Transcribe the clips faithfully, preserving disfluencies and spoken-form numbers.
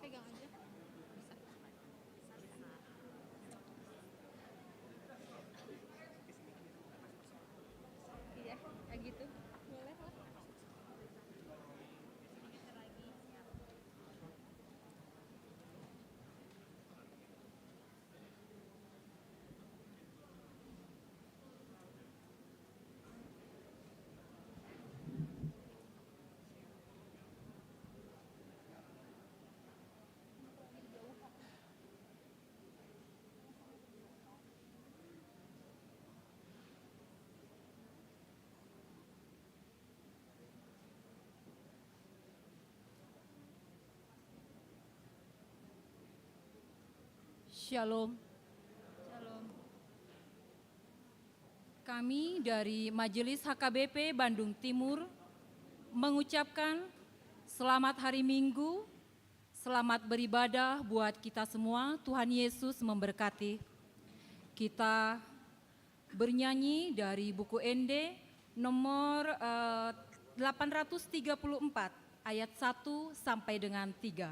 Pegang aja. Bisa. Iya, kayak gitu. Boleh lah. Shalom. Shalom. Kami dari Majelis H K B P Bandung Timur mengucapkan selamat hari Minggu, selamat beribadah buat kita semua. Tuhan Yesus memberkati. Kita bernyanyi dari buku Ende nomor, eh, delapan ratus tiga puluh empat, ayat satu sampai dengan tiga.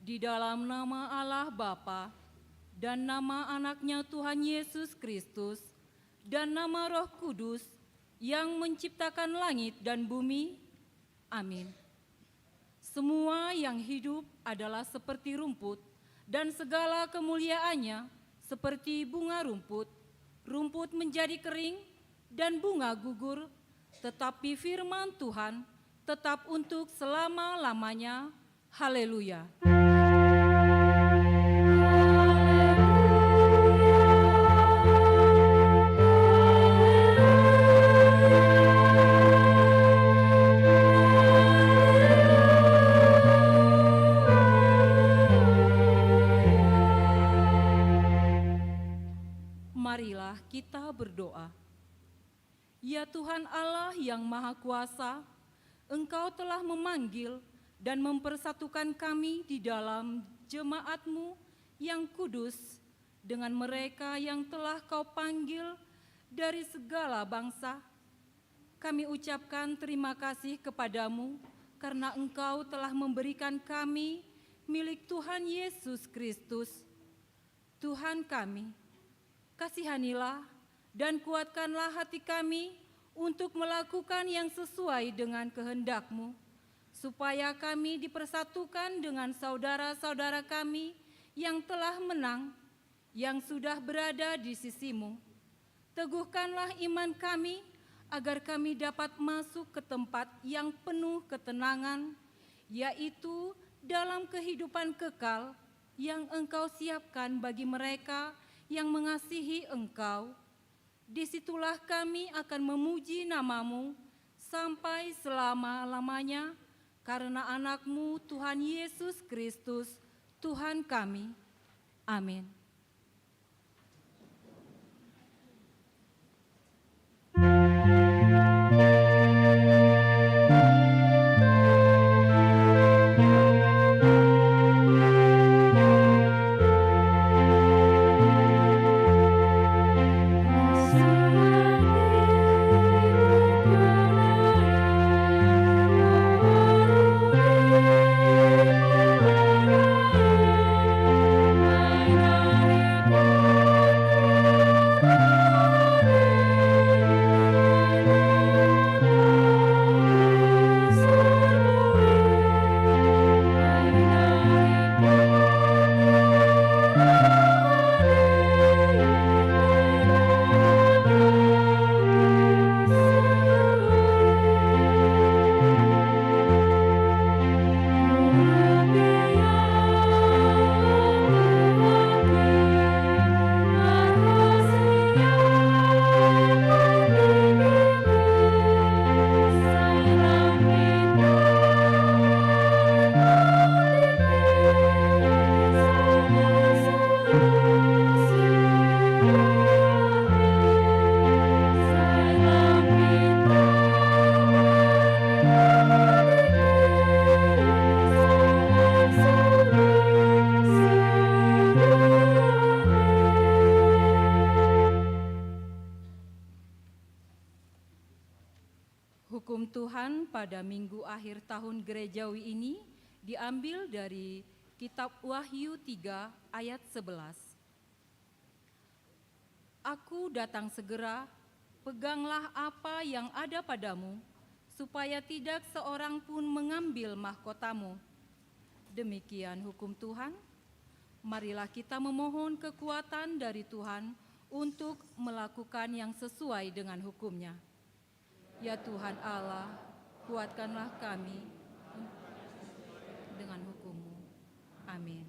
Di dalam nama Allah Bapa, dan nama Anaknya Tuhan Yesus Kristus, dan nama Roh Kudus yang menciptakan langit dan bumi. Amin. Semua yang hidup adalah seperti rumput, dan segala kemuliaannya seperti bunga rumput. Rumput menjadi kering dan bunga gugur, tetapi firman Tuhan tetap untuk selama-lamanya. Haleluya. Marilah kita berdoa. Ya Tuhan Allah yang Maha Kuasa, Engkau telah memanggil dan mempersatukan kami di dalam jemaat-Mu yang kudus dengan mereka yang telah Kau panggil dari segala bangsa. Kami ucapkan terima kasih kepada-Mu karena Engkau telah memberikan kami milik Tuhan Yesus Kristus. Tuhan kami, kasihanilah dan kuatkanlah hati kami untuk melakukan yang sesuai dengan kehendak-Mu, supaya kami dipersatukan dengan saudara-saudara kami yang telah menang, yang sudah berada di sisi-Mu. Teguhkanlah iman kami, agar kami dapat masuk ke tempat yang penuh ketenangan, yaitu dalam kehidupan kekal yang Engkau siapkan bagi mereka yang mengasihi Engkau. Di situlah kami akan memuji nama-Mu sampai selama-lamanya, karena Anak-Mu, Tuhan Yesus Kristus, Tuhan kami. Amin. Hukum Tuhan pada minggu akhir tahun gerejawi ini diambil dari kitab Wahyu tiga ayat sebelas. Aku datang segera, peganglah apa yang ada padamu, supaya tidak seorang pun mengambil mahkotamu. Demikian hukum Tuhan. Marilah kita memohon kekuatan dari Tuhan untuk melakukan yang sesuai dengan hukum-Nya. Ya Tuhan Allah, kuatkanlah kami dengan hukum-Mu. Amin.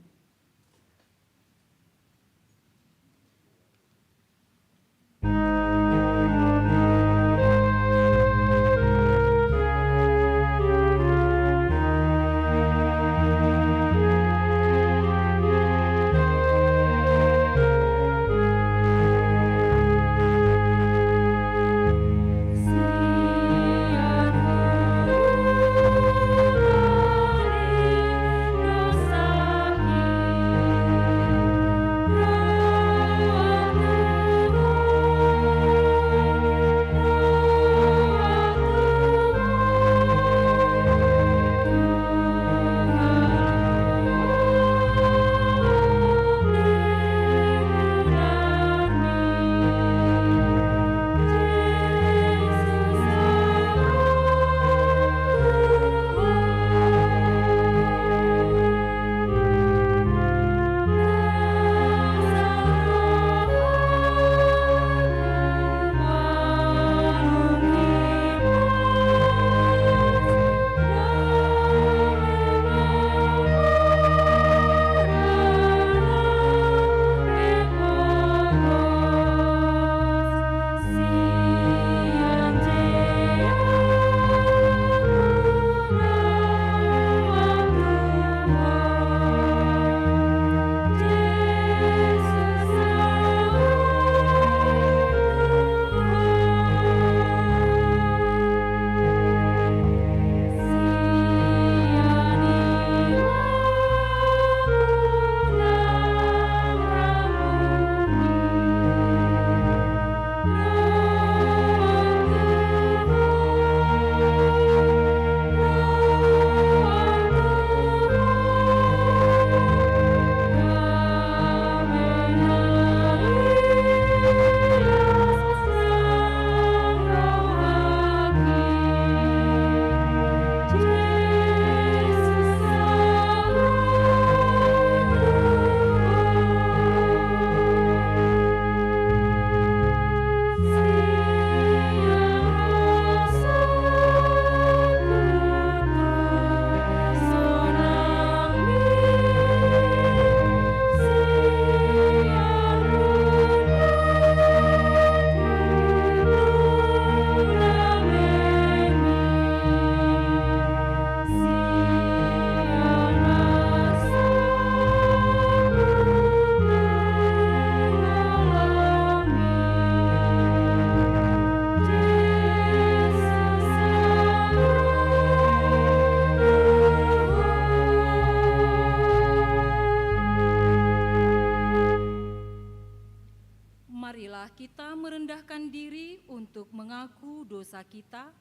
Menyerahkan diri untuk mengaku dosa kita,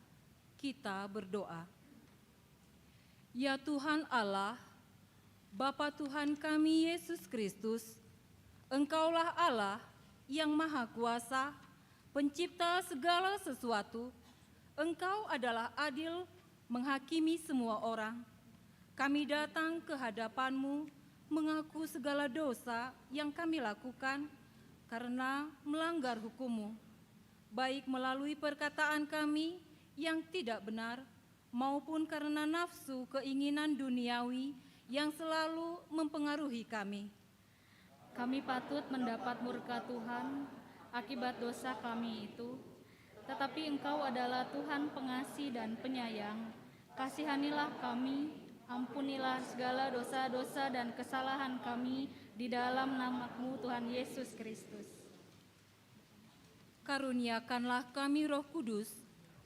kita berdoa. Ya Tuhan Allah, Bapa Tuhan kami Yesus Kristus, Engkaulah Allah yang Maha Kuasa, Pencipta segala sesuatu. Engkau adalah adil menghakimi semua orang. Kami datang ke hadapan-Mu, mengaku segala dosa yang kami lakukan karena melanggar hukum-Mu, baik melalui perkataan kami yang tidak benar, maupun karena nafsu keinginan duniawi yang selalu mempengaruhi kami. Kami patut mendapat murka Tuhan akibat dosa kami itu, tetapi Engkau adalah Tuhan pengasih dan penyayang. Kasihanilah kami, ampunilah segala dosa-dosa dan kesalahan kami di dalam nama-Mu, Tuhan Yesus Kristus. Karuniakanlah kami Roh Kudus,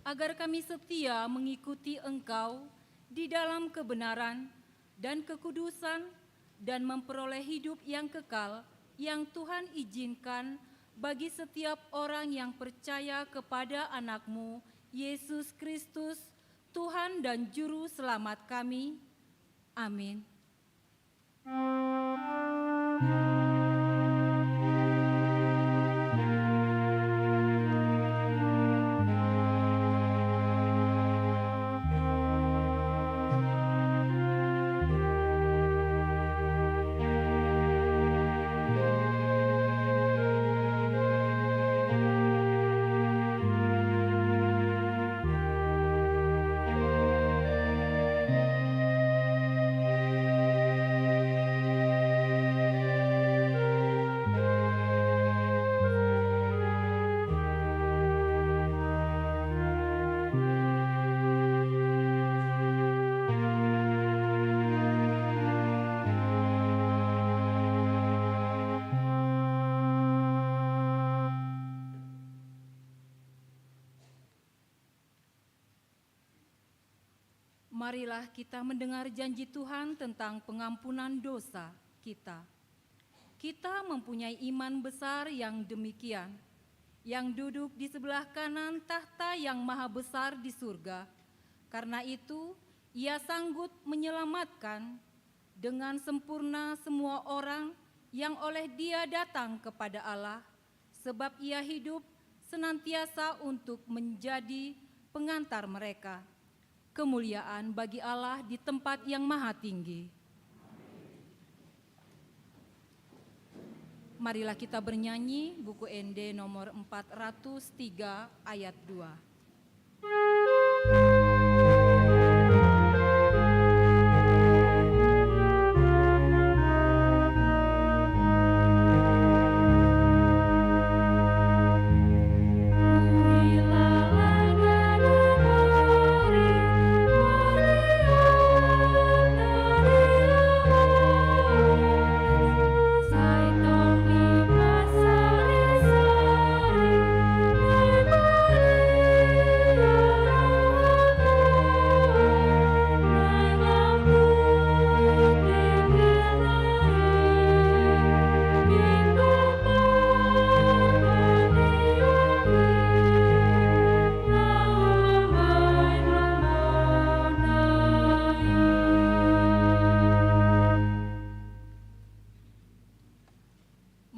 agar kami setia mengikuti Engkau di dalam kebenaran dan kekudusan, dan memperoleh hidup yang kekal yang Tuhan izinkan bagi setiap orang yang percaya kepada Anak-Mu, Yesus Kristus, Tuhan dan Juru Selamat kami. Amin. Marilah kita mendengar janji Tuhan tentang pengampunan dosa kita. Kita mempunyai iman besar yang demikian, yang duduk di sebelah kanan takhta Yang Maha Besar di surga. Karena itu, Ia sanggup menyelamatkan dengan sempurna semua orang yang oleh Dia datang kepada Allah, sebab Ia hidup senantiasa untuk menjadi pengantar mereka. Kemuliaan bagi Allah di tempat yang maha tinggi. Marilah kita bernyanyi buku Ende nomor empat ratus tiga ayat dua.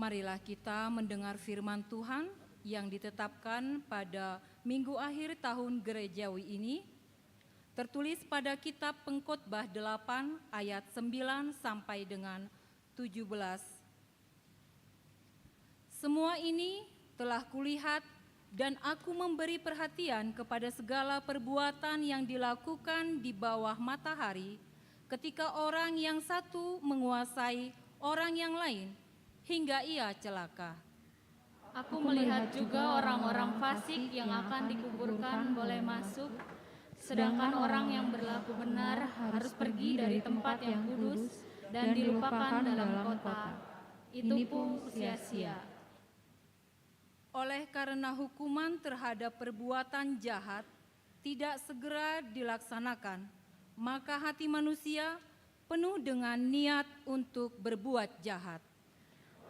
Marilah kita mendengar firman Tuhan yang ditetapkan pada minggu akhir tahun gerejawi ini, tertulis pada kitab Pengkhotbah delapan ayat sembilan sampai dengan tujuh belas. Semua ini telah kulihat, dan aku memberi perhatian kepada segala perbuatan yang dilakukan di bawah matahari, ketika orang yang satu menguasai orang yang lain, hingga ia celaka. Aku melihat juga orang-orang fasik yang akan dikuburkan boleh masuk, sedangkan orang yang berlaku benar harus pergi dari tempat yang kudus dan dilupakan dalam kota. Itu pun sia-sia. Oleh karena hukuman terhadap perbuatan jahat tidak segera dilaksanakan, maka hati manusia penuh dengan niat untuk berbuat jahat.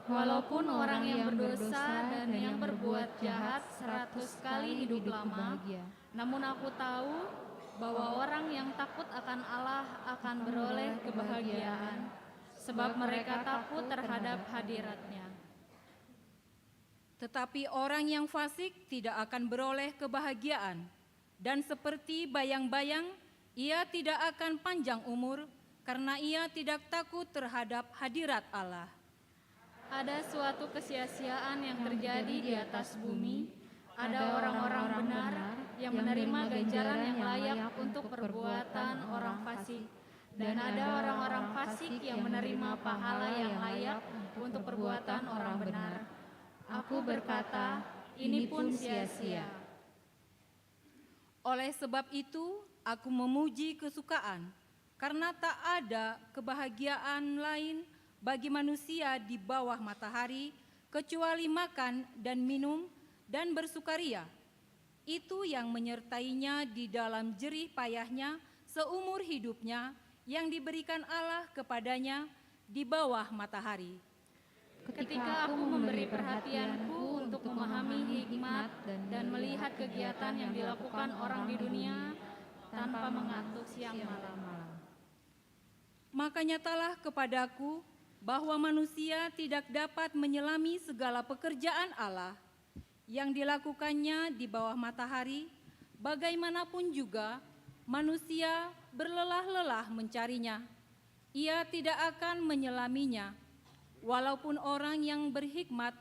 Walaupun orang yang berdosa dan yang berbuat jahat seratus kali hidup lama, namun aku tahu bahwa orang yang takut akan Allah akan beroleh kebahagiaan, sebab mereka takut terhadap hadirat-Nya. Tetapi orang yang fasik tidak akan beroleh kebahagiaan, dan seperti bayang-bayang, ia tidak akan panjang umur, karena ia tidak takut terhadap hadirat Allah. Ada suatu kesia-siaan yang terjadi di atas bumi. Ada orang-orang benar yang menerima ganjaran yang layak untuk perbuatan orang fasik, dan ada orang-orang fasik yang menerima pahala yang layak untuk perbuatan orang benar. Aku berkata, ini pun sia-sia. Oleh sebab itu, aku memuji kesukaan, karena tak ada kebahagiaan lain bagi manusia di bawah matahari, kecuali makan dan minum dan bersukaria. Itu yang menyertainya di dalam jerih payahnya seumur hidupnya yang diberikan Allah kepadanya di bawah matahari. Ketika aku memberi perhatianku untuk memahami hikmat dan melihat kegiatan yang dilakukan orang di dunia tanpa mengantuk siang malam. Maka nyatalah kepadaku bahwa manusia tidak dapat menyelami segala pekerjaan Allah yang dilakukannya di bawah matahari, bagaimanapun juga manusia berlelah-lelah mencarinya. Ia tidak akan menyelaminya, walaupun orang yang berhikmat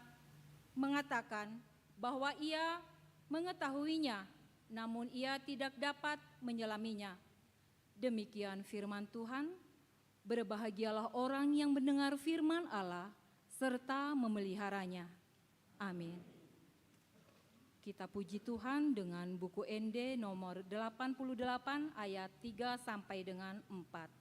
mengatakan bahwa ia mengetahuinya, namun ia tidak dapat menyelaminya. Demikian firman Tuhan. Berbahagialah orang yang mendengar firman Allah serta memeliharanya. Amin. Kita puji Tuhan dengan buku Ende nomor delapan puluh delapan ayat tiga sampai dengan empat.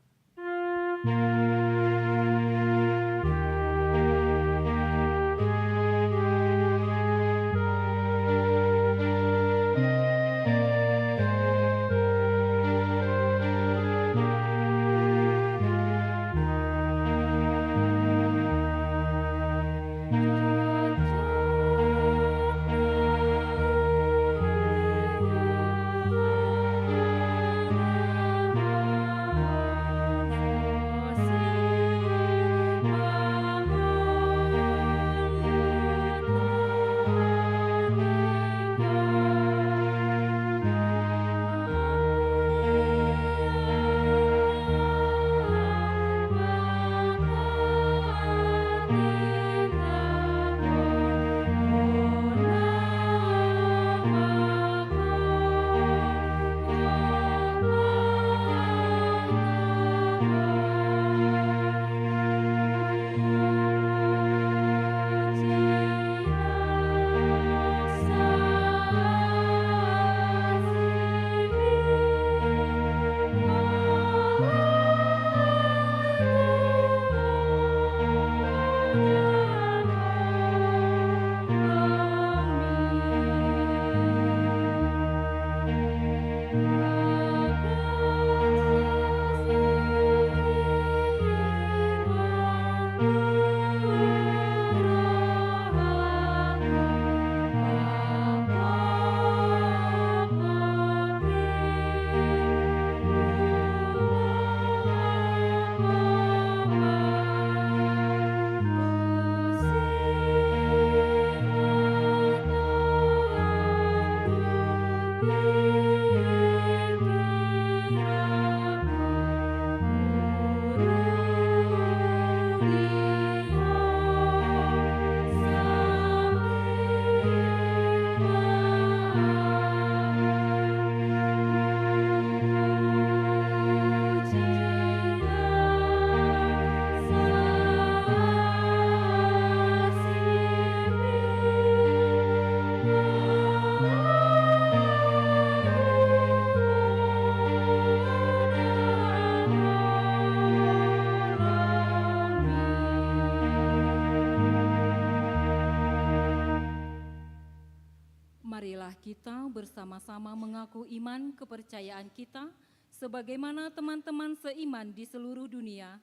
Marilah kita bersama-sama mengaku iman kepercayaan kita sebagaimana teman-teman seiman di seluruh dunia.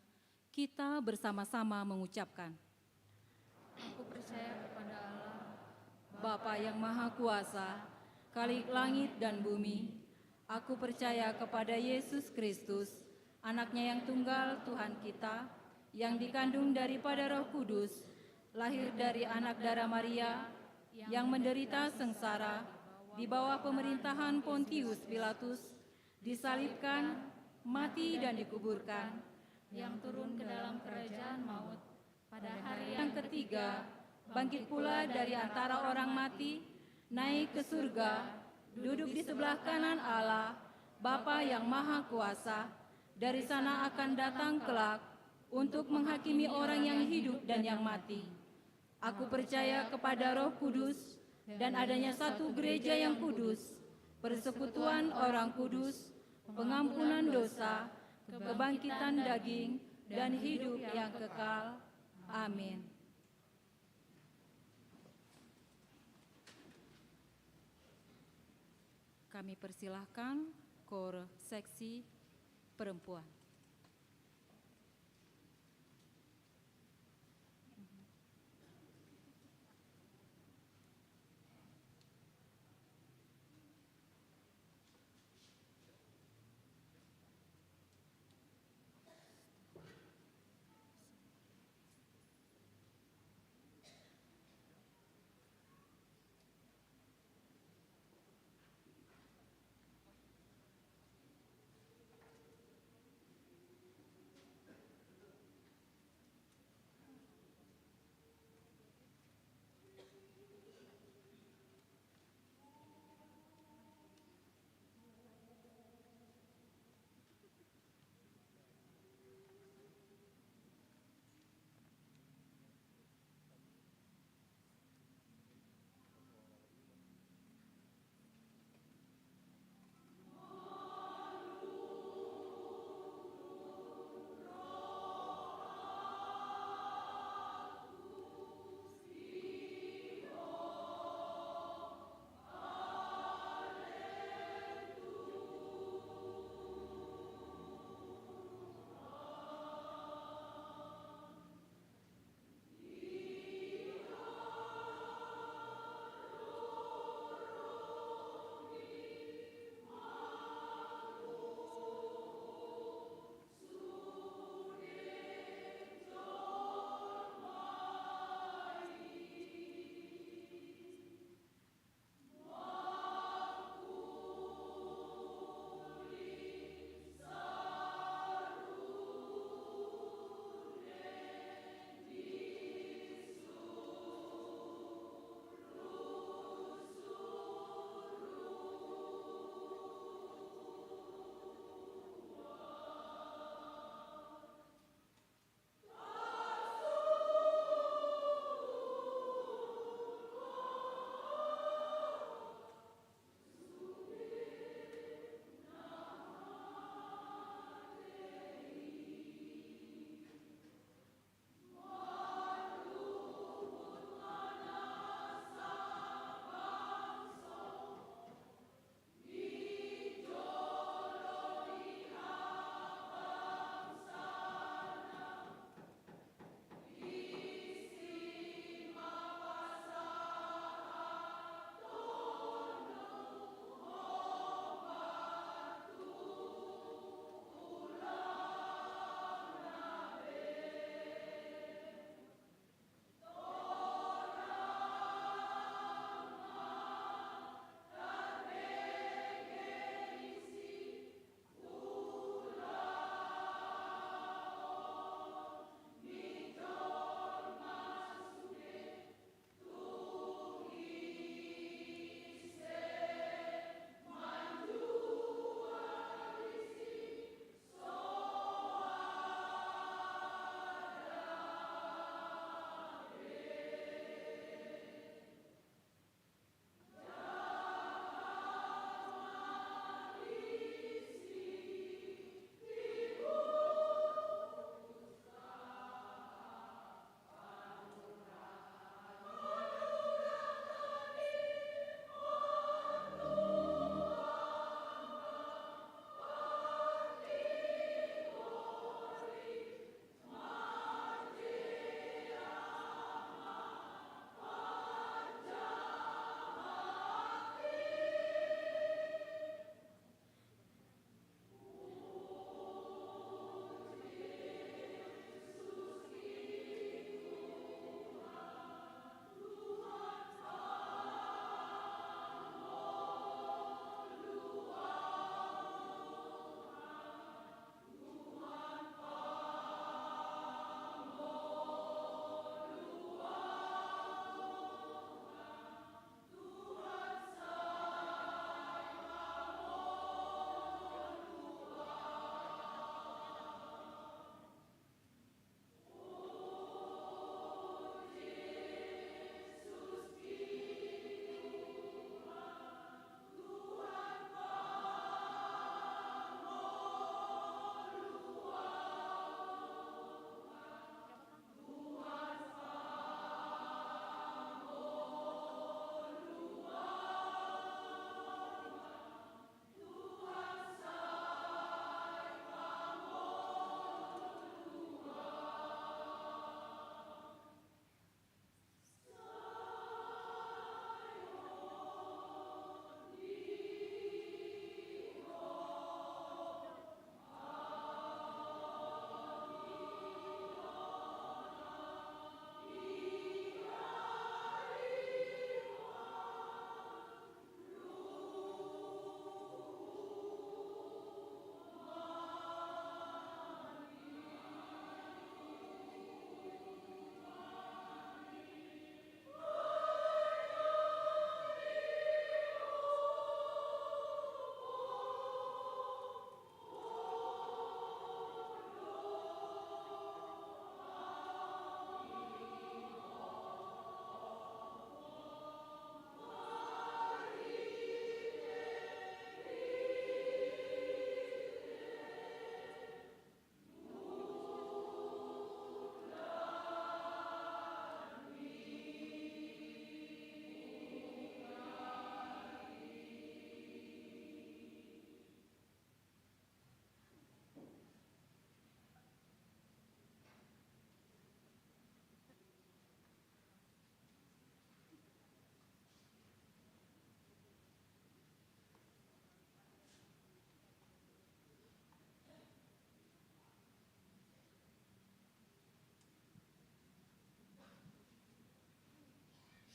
Kita bersama-sama mengucapkan, Aku percaya kepada Allah, Bapa yang Maha Kuasa, Khalik langit dan bumi. Aku percaya kepada Yesus Kristus, Anaknya yang tunggal, Tuhan kita, yang dikandung daripada Roh Kudus, lahir dari anak dara Maria, yang menderita sengsara di bawah pemerintahan Pontius Pilatus, disalibkan, mati dan dikuburkan, yang turun ke dalam kerajaan maut, pada hari yang ketiga, bangkit pula dari antara orang mati, naik ke surga, duduk di sebelah kanan Allah, Bapa yang Maha Kuasa. Dari sana akan datang kelak untuk menghakimi orang yang hidup dan yang mati. Aku percaya kepada Roh Kudus dan adanya satu gereja yang kudus, persekutuan orang kudus, pengampunan dosa, kebangkitan daging, dan hidup yang kekal. Amin. Kami persilahkan kor seksi perempuan.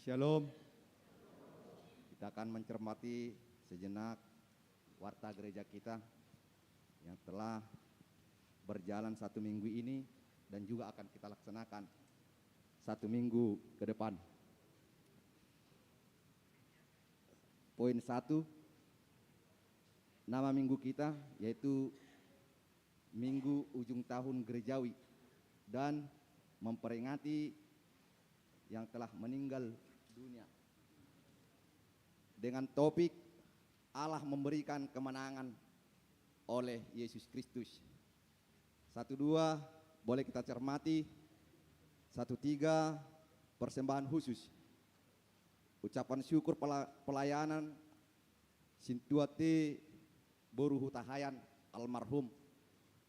Shalom. Kita akan mencermati sejenak warta gereja kita yang telah berjalan satu minggu ini dan juga akan kita laksanakan satu minggu ke depan. Poin satu, nama minggu kita yaitu Minggu Ujung Tahun Gerejawi dan memperingati yang telah meninggal dunia dengan topik Allah memberikan kemenangan oleh Yesus Kristus. Satu dua boleh kita cermati. Satu tiga, persembahan khusus. Ucapan syukur pela-, pelayanan Sintua T boru Hutahaean almarhum.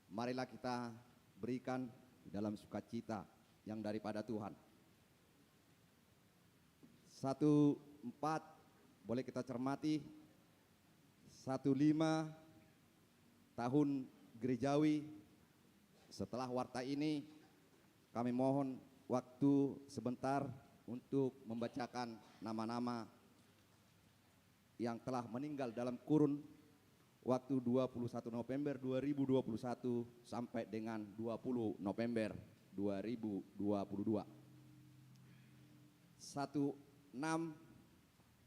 Marilah kita berikan di dalam sukacita yang daripada Tuhan. Satu empat, boleh kita cermati. Satu lima, tahun gerejawi. Setelah warta ini, kami mohon waktu sebentar untuk membacakan nama-nama yang telah meninggal dalam kurun waktu dua puluh satu November dua ribu dua puluh satu sampai dengan dua puluh November dua ribu dua puluh dua. Satu enam,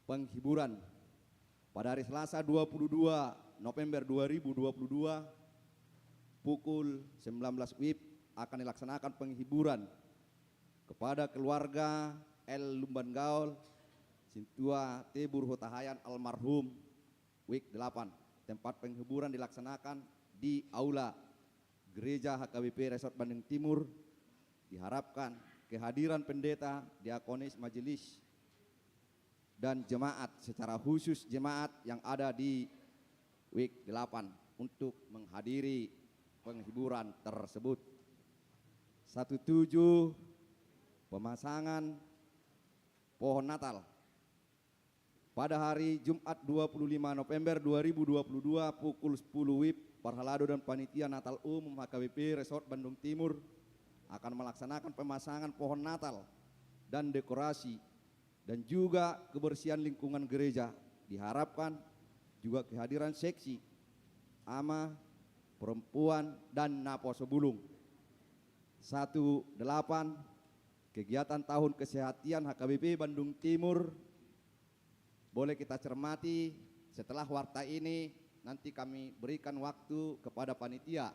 penghiburan. Pada hari Selasa dua puluh dua November dua ribu dua puluh dua, pukul sembilan belas W I B, akan dilaksanakan penghiburan kepada keluarga L Lumban Gaol, Sintua T boru Hutahaean almarhum, W I K delapan. Tempat penghiburan dilaksanakan di aula Gereja H K B P Resort Bandung Timur. Diharapkan kehadiran pendeta, diakonis, majelis, dan jemaat, secara khusus jemaat yang ada di W I K delapan untuk menghadiri penghiburan tersebut. Satu tujuh, pemasangan pohon Natal. Pada hari Jumat dua puluh lima November dua ribu dua puluh dua, pukul sepuluh W I B, parhalado dan panitia Natal Umum H K B P Resort Bandung Timur akan melaksanakan pemasangan pohon Natal dan dekorasi dan juga kebersihan lingkungan gereja. Diharapkan juga kehadiran seksi, ama, perempuan, dan naposobulung. Satu delapan, kegiatan tahun kesehatan H K B P Bandung Timur. Boleh kita cermati, setelah warta ini nanti kami berikan waktu kepada panitia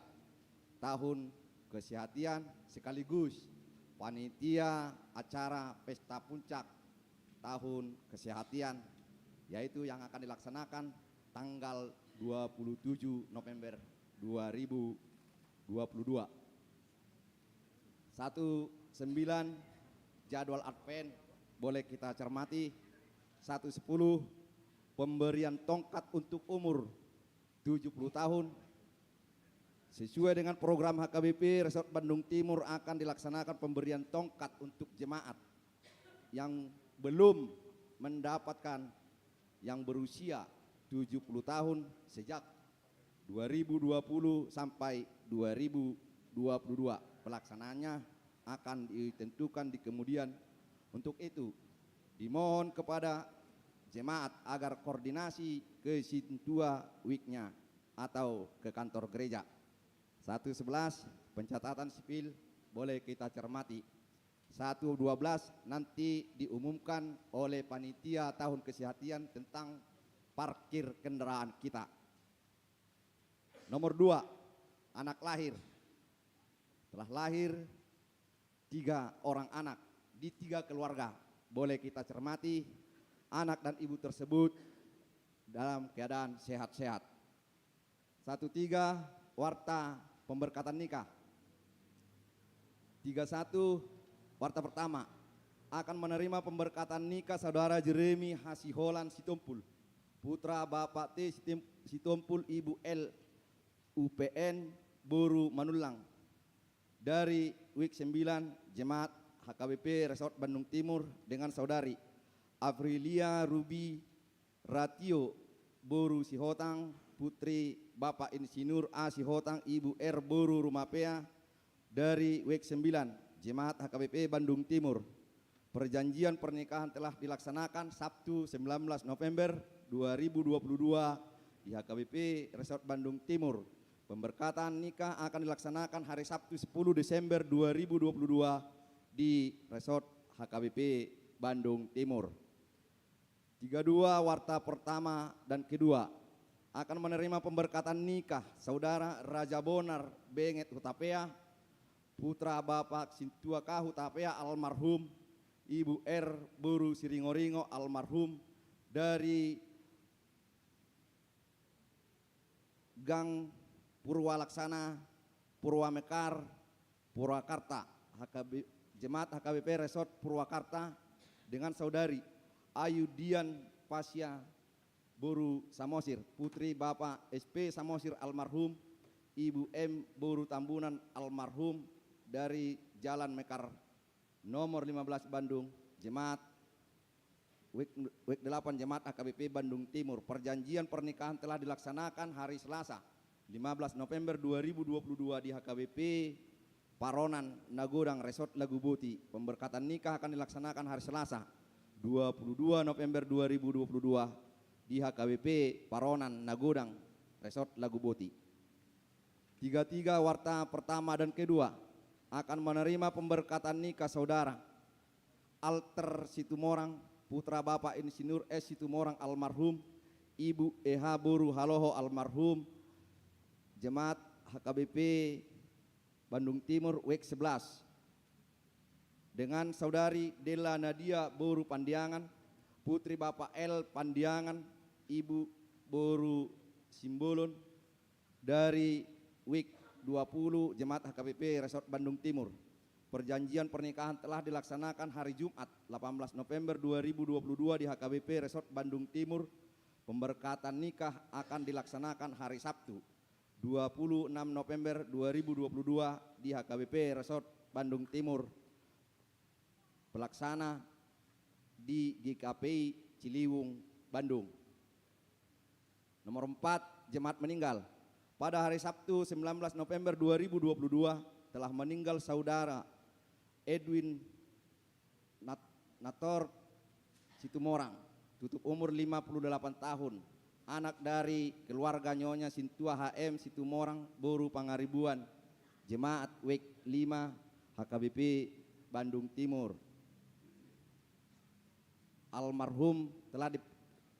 tahun kesehatan sekaligus panitia acara pesta puncak tahun kesehatan, yaitu yang akan dilaksanakan tanggal dua puluh tujuh November dua ribu dua puluh dua. Satu sembilan, jadwal Advent, boleh kita cermati. Satu sepuluh, pemberian tongkat untuk umur tujuh puluh tahun. Sesuai dengan program H K B P Resort Bandung Timur, akan dilaksanakan pemberian tongkat untuk jemaat yang belum mendapatkan, yang berusia tujuh puluh tahun sejak dua ribu dua puluh sampai dua ribu dua puluh dua. Pelaksanaannya akan ditentukan di kemudian. Untuk itu, dimohon kepada jemaat agar koordinasi ke sintua W I K-nya atau ke kantor gereja. Satu sebelas, pencatatan sipil, boleh kita cermati. Satu dua belas, nanti diumumkan oleh panitia tahun kesehatan tentang parkir kendaraan kita. Nomor dua, anak lahir. Telah lahir tiga orang anak di tiga keluarga. Boleh kita cermati, anak dan ibu tersebut dalam keadaan sehat-sehat. Satu tiga, warta pemberkatan nikah. Tiga satu, warta pertama, akan menerima pemberkatan nikah Saudara Jeremy Hasiholan Sitompul, putra Bapak T Sitim-, Sitompul, Ibu L, U P N, boru Manullang, dari W I K sembilan, Jemaat H K B P Resort Bandung Timur, dengan Saudari Afrilia Ruby Ratio, boru Sihotang, putri Bapak Insinyur A Sihotang, Ibu R, boru Rumapea, dari W I K sembilan, Jemaat H K B P Bandung Timur. Perjanjian pernikahan telah dilaksanakan Sabtu sembilan belas November dua ribu dua puluh dua di H K B P Resort Bandung Timur. Pemberkatan nikah akan dilaksanakan hari Sabtu sepuluh Desember dua ribu dua puluh dua di Resort H K B P Bandung Timur. Tiga dua, warta pertama dan kedua, akan menerima pemberkatan nikah Saudara Raja Bonar Benget Hutapea, putra Bapak Sintua K Hutapea almarhum, Ibu R boru Siringoringo almarhum, dari Gang Purwalaksana, Purwamekar, Purwakarta, H K B, Jemaat H K B P Resort Purwakarta, dengan Saudari Ayu Dian Pasya boru Samosir, putri Bapak S P Samosir almarhum, Ibu M boru Tambunan almarhum, dari Jalan Mekar nomor lima belas Bandung, Jemaat Wik, Wik delapan Jemaat H K B P Bandung Timur. Perjanjian pernikahan telah dilaksanakan hari Selasa, lima belas November dua ribu dua puluh dua di H K B P Paronan Nagodang Resort Laguboti. Pemberkatan nikah akan dilaksanakan hari Selasa, dua puluh dua November dua ribu dua puluh dua di H K B P Paronan Nagodang Resort Laguboti. Tiga tiga, warta pertama dan kedua, akan menerima pemberkatan nikah Saudara Alter Situmorang, putra Bapak Insinyur S Situmorang almarhum, Ibu E H boru Haloho almarhum, Jemaat H K B P Bandung Timur, Wik sebelas, dengan Saudari Della Nadia boru Pandiangan, putri Bapak L Pandiangan, Ibu boru Simbolon, dari Wik dua puluh Jemaat H K B P Resort Bandung Timur. Perjanjian pernikahan telah dilaksanakan hari Jumat, delapan belas November dua ribu dua puluh dua di H K B P Resort Bandung Timur. Pemberkatan nikah akan dilaksanakan hari Sabtu, dua puluh enam November dua ribu dua puluh dua di H K B P Resort Bandung Timur. Pelaksana di G K P I Ciliwung, Bandung. Nomor empat, jemaat meninggal. Pada hari Sabtu, sembilan belas November dua ribu dua puluh dua, telah meninggal Saudara Edwin Nat-, Nator Situmorang, tutup umur lima puluh delapan tahun, anak dari keluarga Nyonya Sintua H M Situmorang, boru Pangaribuan, Jemaat Wik lima, H K B P Bandung Timur. Almarhum telah di-,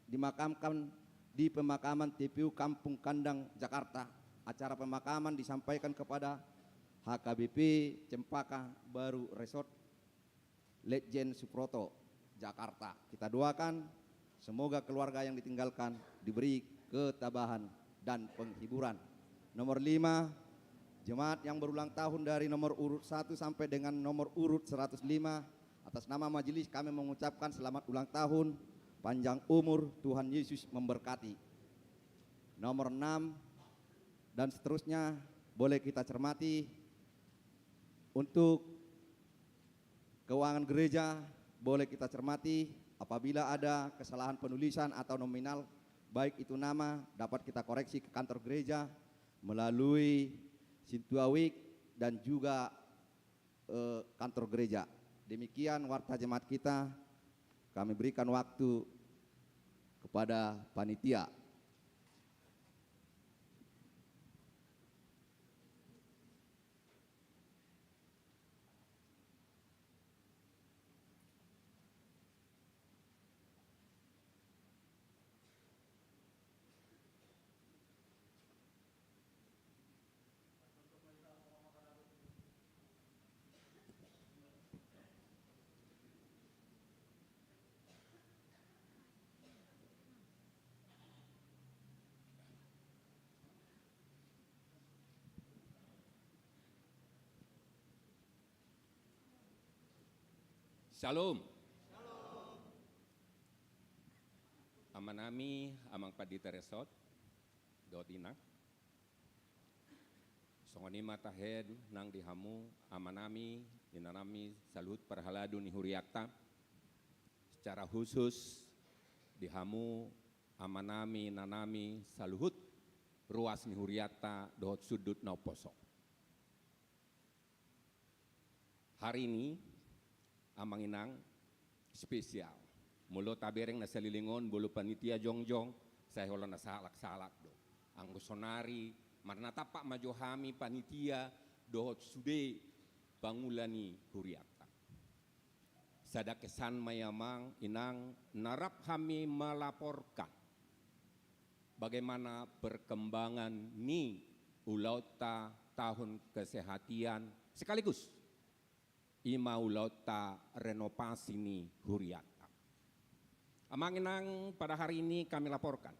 dimakamkan di pemakaman T P U Kampung Kandang, Jakarta. Acara pemakaman disampaikan kepada H K B P Cempaka Baru Resort, Letjen Suproto, Jakarta. Kita doakan semoga keluarga yang ditinggalkan diberi ketabahan dan penghiburan. Nomor lima, jemaat yang berulang tahun dari nomor urut satu sampai dengan nomor urut seratus lima, atas nama majelis kami mengucapkan selamat ulang tahun, panjang umur, Tuhan Yesus memberkati. Nomor enam dan seterusnya boleh kita cermati. Untuk keuangan gereja boleh kita cermati, apabila ada kesalahan penulisan atau nominal, baik itu nama, dapat kita koreksi ke kantor gereja melalui Sintua Wik dan juga, eh, kantor gereja. Demikian warta jemaat kita, kami berikan waktu kepada panitia. Shalom. Amanami, amang pandita resort, dohot inang. Songon i ma tahe nang di hamu, amanami, inanami, saluhut parhalado ni hurianta. Secara khusus di hamu, amanami, inanami, saluhut ruas ni hurianta dohot sundut na umposo. Hari ini, amang inang, spesial. Molo tabereng na saleleng on, molo panitia jongjong, sai holan na salak-salak do. Anggo sonari, marnatampak ma jo hami panitia dohot sude pangula ni hurianta. Sada kesan ma i amang inang, na rap hami melaporkan bagaimana perkembangan ni ulaonta tahun kesehatan sekaligus i ma ulaonta renovasi ni hurianta. Amang inang, pada hari ini kami laporkan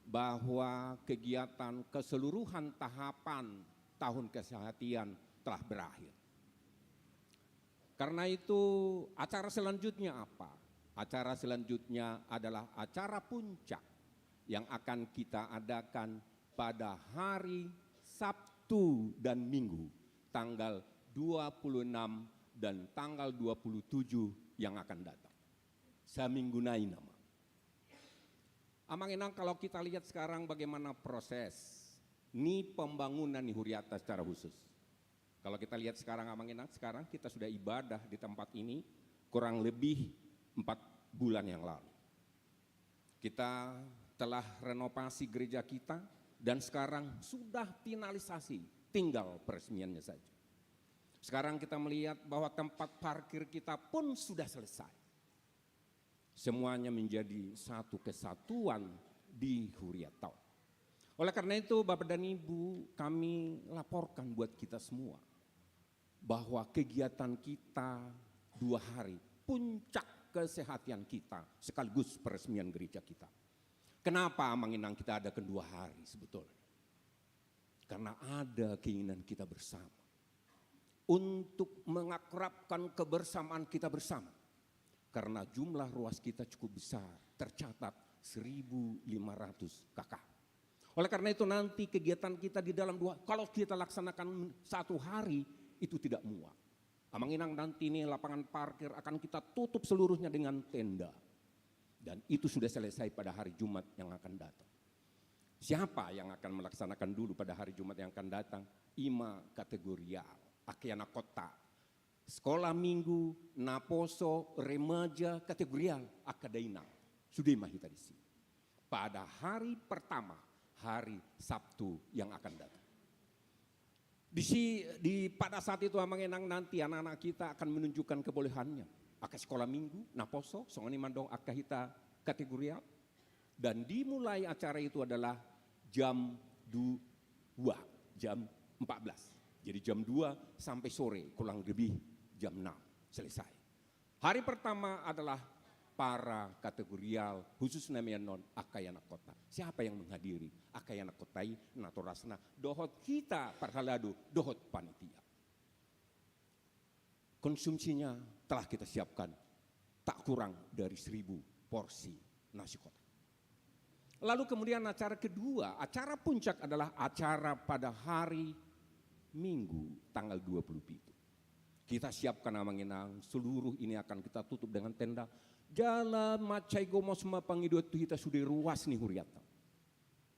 bahwa kegiatan keseluruhan tahapan tahun kesehatan telah berakhir. Karena itu, acara selanjutnya apa? Acara selanjutnya adalah acara puncak yang akan kita adakan pada hari Sabtu dan Minggu, tanggal dua puluh enam dan tanggal dua puluh tujuh yang akan datang. Saminggu nai nama. Amang inang, kalau kita lihat sekarang bagaimana proses ni pembangunan ni hurianta secara khusus. Kalau kita lihat sekarang, amang inang, sekarang kita sudah ibadah di tempat ini kurang lebih empat bulan yang lalu. Kita telah renovasi gereja kita dan sekarang sudah finalisasi, tinggal peresmiannya saja. Sekarang kita melihat bahwa tempat parkir kita pun sudah selesai. Semuanya menjadi satu kesatuan di hurianta on. Oleh karena itu, Bapak dan Ibu, kami laporkan buat kita semua bahwa kegiatan kita dua hari, puncak kesehatan kita sekaligus peresmian gereja kita. Kenapa, amang inang, kita adakan dua hari sebetulnya? Karena ada keinginan kita bersama untuk mengakrabkan kebersamaan kita bersama. Karena jumlah ruas kita cukup besar, tercatat seribu lima ratus K K. Oleh karena itu, nanti kegiatan kita di dalam dua, kalau kita laksanakan satu hari, itu tidak muat. Amang inang, nanti ini lapangan parkir akan kita tutup seluruhnya dengan tenda. Dan itu sudah selesai pada hari Jumat yang akan datang. Siapa yang akan melaksanakan dulu pada hari Jumat yang akan datang? I ma kategorial, angka ianakhonta. Sekolah minggu, naposo, remaja, kategorial, angka dainang. Sude ma hita disi. Pada hari pertama, hari Sabtu yang akan datang. Di si, di pada saat itu, amang inang, nanti anak-anak kita akan menunjukkan kebolehannya. Angka sekolah minggu, naposo, songon i mandong angka hita kategorial. Dan dimulai acara itu adalah jam dua, jam empat belas. Jadi jam dua sampai sore, kurang lebih jam enam selesai. Hari pertama adalah para kategorial, khususna ma i annon angka ianakhonta. Siapa yang menghadiri? Angka ianakhonta i, natorasna dohot hita parhalado dohot panitia. Konsumsinya telah kita siapkan tak kurang dari seribu porsi nasi kotak. Lalu kemudian acara kedua, acara puncak adalah acara pada hari Minggu tanggal dua puluh pitu. Kita siapkan, amang inang, seluruh ini akan kita tutup dengan tenda. Jala mansai gomos ma pangidoan tu hita sude ruas ni hurianta.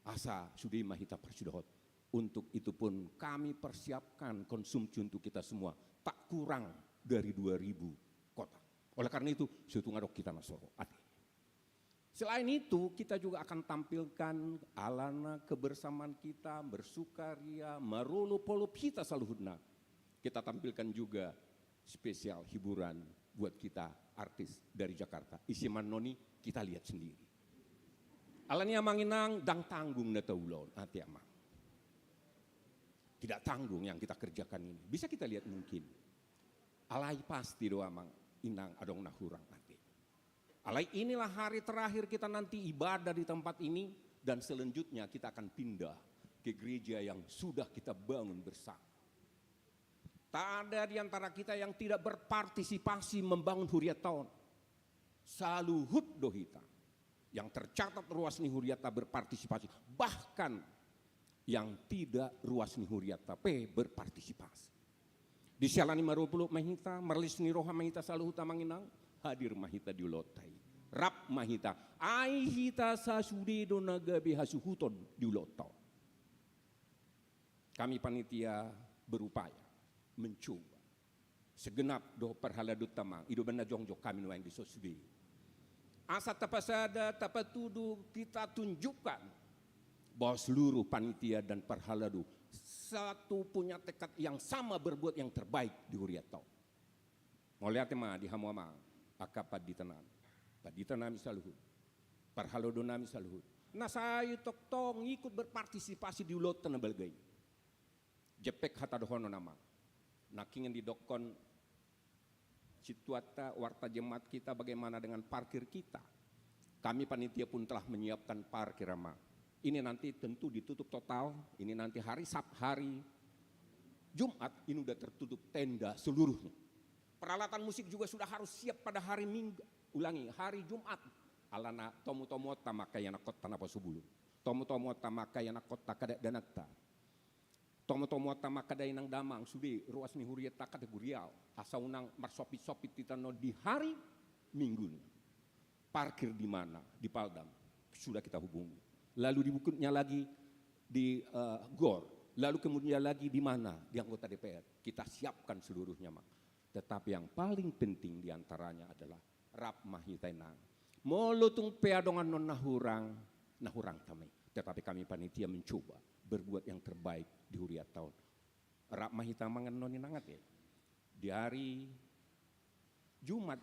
Asa sude ma hita parsidohot. Untuk itu pun kami persiapkan konsumsi untuk kita semua tak kurang dari dua ribu kotak. Oleh karena itu, sai tung adong hita na so ro ate. Selain itu, kita juga akan tampilkan alana kebersamaan kita, bersukaria, marolopolop hita saluhutna. Kita tampilkan juga spesial hiburan buat kita artis dari Jakarta. Ise ma annon i, kita lihat sendiri. Alani, amang inang, ndang tanggung na taulahon, ate amang. Tidak tanggung yang kita kerjakan ini. Bisa kita lihat mungkin. Alai pasti do, amang inang, adong na hurang ate. Alai inilah hari terakhir kita nanti ibadah di tempat ini, dan selanjutnya kita akan pindah ke gereja yang sudah kita bangun bersama. Tak ada di antara kita yang tidak berpartisipasi membangun hurianta on. Saluhut do hita yang tercatat ruas ni hurianta berpartisipasi, bahkan yang tidak ruas ni hurianta pe berpartisipasi. Disiala ni marolopolop ma hita, marlas ni roha ma hita saluhut, amang inang, hadir ma hita di ulaonta i. Rap ma hita, ai hita sasude do na gabe hasuhuton di ulaonta on. Kami panitia berupaya, mencoba, segenap dohot parhaladonta, Amang, i do umbahen na jongjong hami nuaeng dison sude. Asa tapasada, tapatudu, kita tunjukkan bahwa seluruh panitia dan parhalado satu punya tekad yang sama berbuat yang terbaik di hurianta on. Mauliate ma di hamu, Amang, angka pandita nami, pandita nami saluhut, parhalado nami saluhut, na sai tongtong ikut berpartisipasi di ulaonta na balga i. Jempek hata dohonon, Amang. Nangkin didokkon situatta, warta jemaat kita, bagaimana dengan parkir kita? Kami panitia pun telah menyiapkan parkir, Amang. Ini nanti tentu ditutup total. Ini nanti hari Sab-, hari Jumat ini udah tertutup tenda seluruhnya. Peralatan musik juga sudah harus siap pada hari Minggu, ulangi, hari Jumat. Alana tomutomuonta ma angka ianakhonta na poso bulung. Tomutomuonta ma angka ianakhonta, angka dakdananta. Tomutomuonta ma angka dainang damang, sude ruas ni hurianta kategorial. Asa unang marsompit-sompit hita annon di hari Minggunya. Parkir di mana? Di Paldam. Sudah kita hubungi. Lalu di berikutnya lagi di, eh, GOR. Lalu kemudian lagi di mana? Di anggota D P R. Kita siapkan seluruhnya, Amang. Tetapi yang paling penting di antaranya adalah rap ma hita, Inang. Molo tung pe adong annon na hurang, na hurangta ma i. Tetapi kami panitia mencoba berbuat yang terbaik di hurianta on. Rap ma hita, Amang, annon, Inang, ate. Di hari Jumat,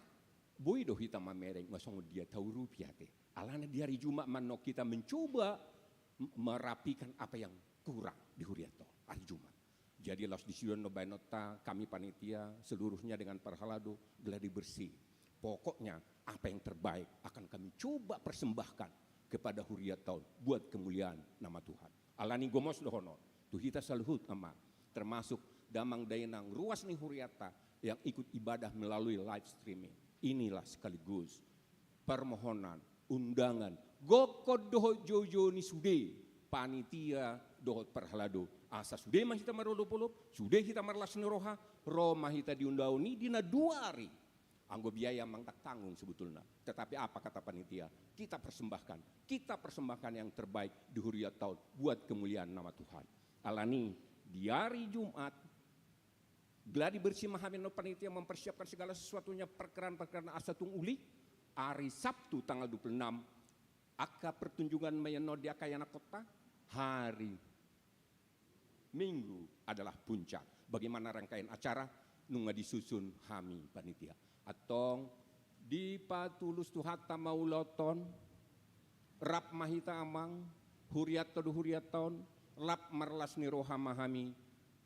boi do hita mamereng, nunga songon dia taurupi, ate. Alana di hari Jumat ma annon hita mencoba m-, merapikan apa yang kurang di hurianta on, hari Jumat. Jadi laos disi do annon baenonta, kami panitia seluruhnya dengan parhalado, gladi bersih. Pokoknya apa yang terbaik akan kami coba persembahkan kepada hurianta on buat kemuliaan nama Tuhan. Alani gomos dohonon tu hita saluhut, Amang, termasuk damang dainang ruas ni hurianta yang ikut ibadah melalui live streaming. Inilah sekaligus permohonan, undangan, gokhon dohot joujou ni sude panitia dohot parhalado. Asa sude ma hita marolopolop, sude hita marlas ni roha, ro ma hita di ulaon i di na dua ari. Anggo biaya, Amang, ndang tanggung sebetulna. Tetapi apa kata panitia? Kita persembahkan. Kita persembahkan yang terbaik di hurianta on buat kemuliaan nama Tuhan. Alani di hari Jumat, gladi bersih ma hami annon panitia mempersiapkan segala sesuatunya, perkeran-perkeran asa tung uli. Hari Sabtu tanggal dua puluh enam, angka pertunjukan ma i annon di angka ianakhonta. Hari Minggu adalah puncak. Bagaimana rangkaian acara? Nunga disusun hami panitia. Antong dipatulus Tuhanta ma ulaonta on, rap ma hita, Amang, hurianta do hurianta on, rap marlas ni roha ma hami.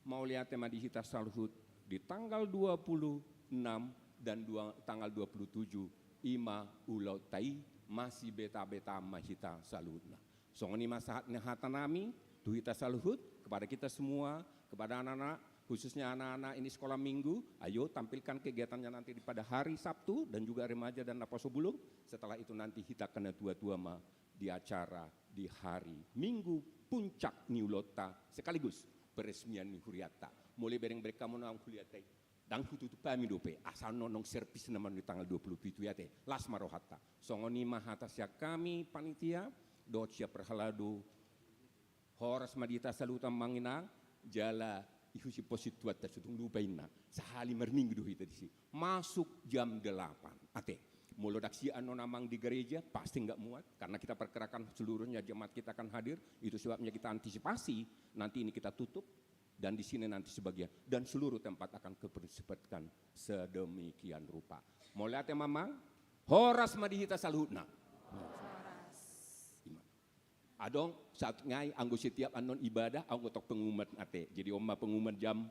Mauliate ma di hita saluhut. Di tanggal dua puluh enam dan dua, tanggal dua puluh tujuh, i ma ulaonta i, masibetabeta ma hita saluhutna. Songon i ma sahat ni hata nami tu hita saluhut, kepada kita semua, kepada anak-anak, khususnya anak-anak ini sekolah minggu, ayo tampilkan kegiatannya nanti di pada hari Sabtu dan juga remaja dan naposo bulung. Setelah itu nanti hita angka na tua-tua ma di acara di hari Minggu puncak ni ulaonta sekaligus peresmian ni hurianta. Molo ibereng-bereng hamu naung huliate i, ndang hututup hami dope, asa annon servisna ma di tanggal dua puluh pitu i, ate. Las ma rohanta. Songon i ma hata sian hami panitia dohot sian parhalado. Horas ma di hita saluhut, Amang, Inang, jala ihusip ho situan ta, so tung lupa inna. Sahali marminggu do hita disi. Masuk jam delapan, ate. Molo ndang sian annon, Amang, di gereja, pasti nggak muat, karena kita perkirakan seluruhnya jemaat kita akan hadir. Itu sebabnya kita antisipasi. Nanti ini kita tutup dan di sini nanti sebagian, dan seluruh tempat akan kupersempitkan sedemikian rupa. Mauliate ma, Amang. Horas ma di hita saluhutna. Horas. Ima. Adong saat ngai, anggo setiap annon ibadah, anggo tong pengumuman, ate. Jadi on ma pengumuman jam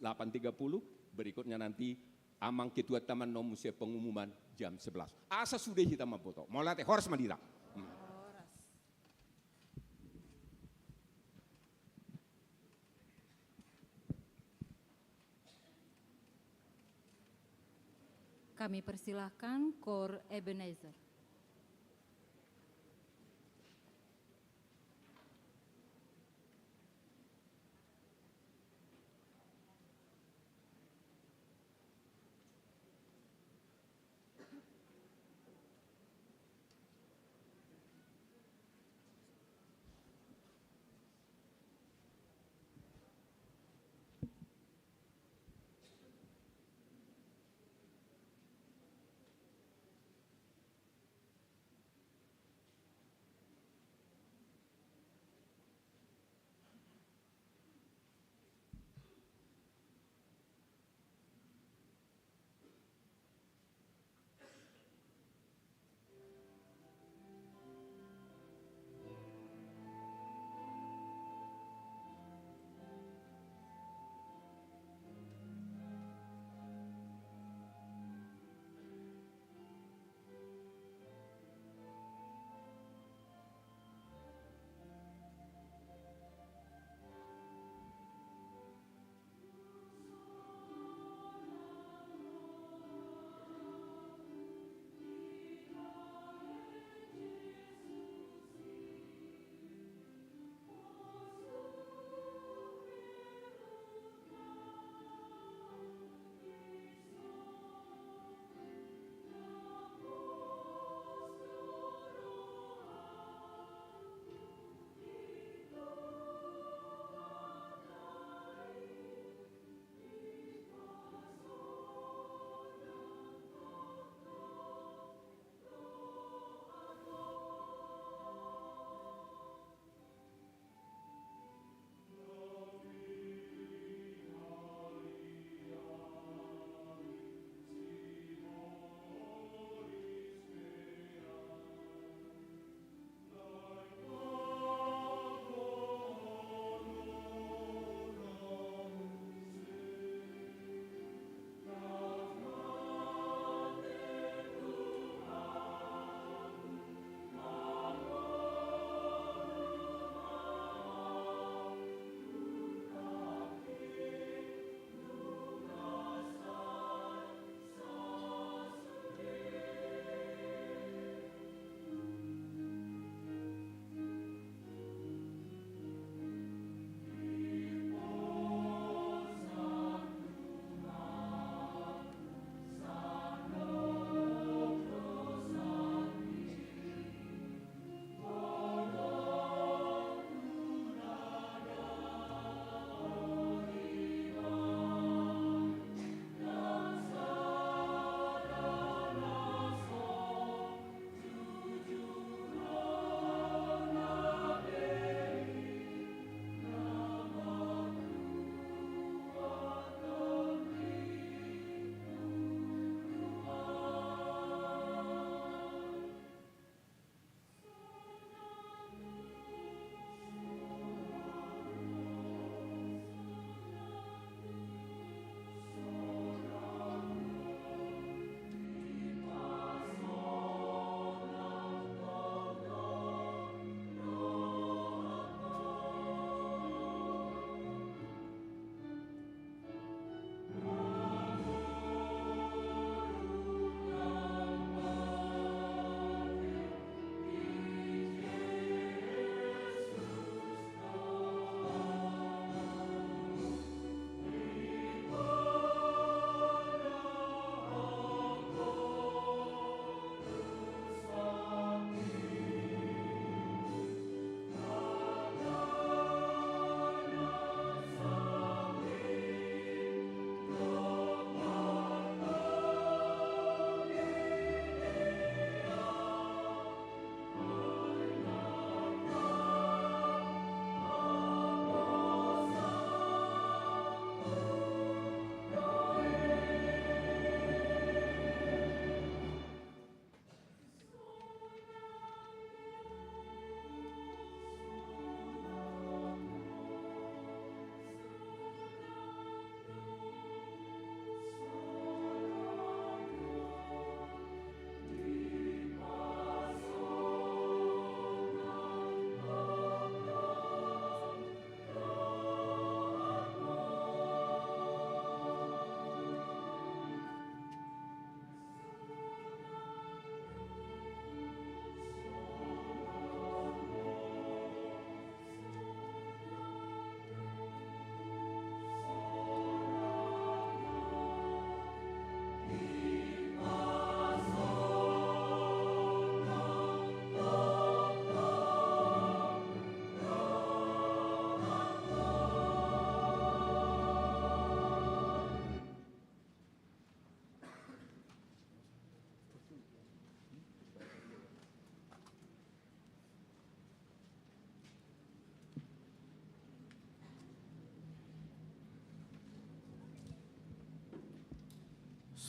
delapan tiga puluh, berikutnya nanti Amang Ketuanta ma annon muse pengumuman jam sebelas. Asa sude hita mamboto. Mauliate, horas ma di hita. Hmm. Horas. Kami persilahkan Kor Ebenezer.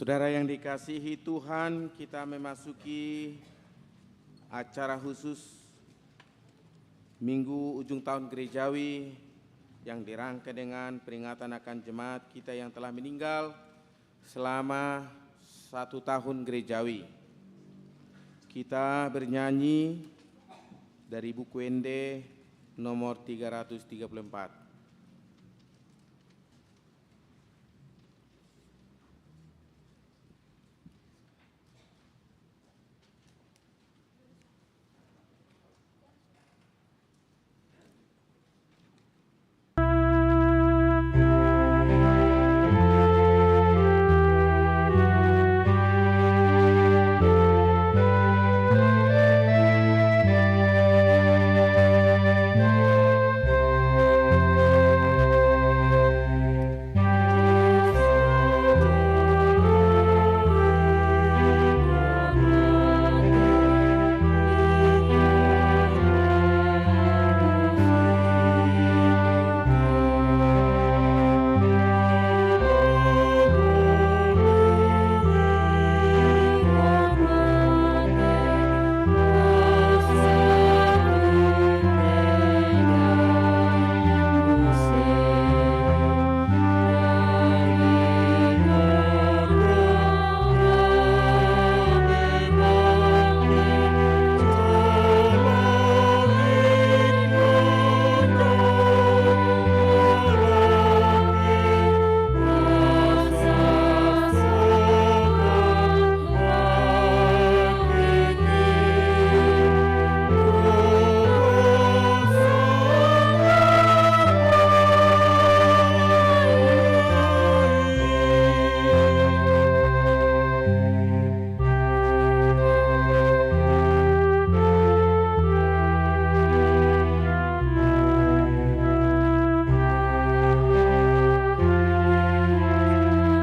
Saudara yang dikasihi Tuhan, kita memasuki acara khusus Minggu Ujung Tahun Gerejawi yang dirangkai dengan peringatan akan jemaat kita yang telah meninggal selama satu tahun gerejawi. Kita bernyanyi dari buku Ende nomor tiga ratus tiga puluh empat.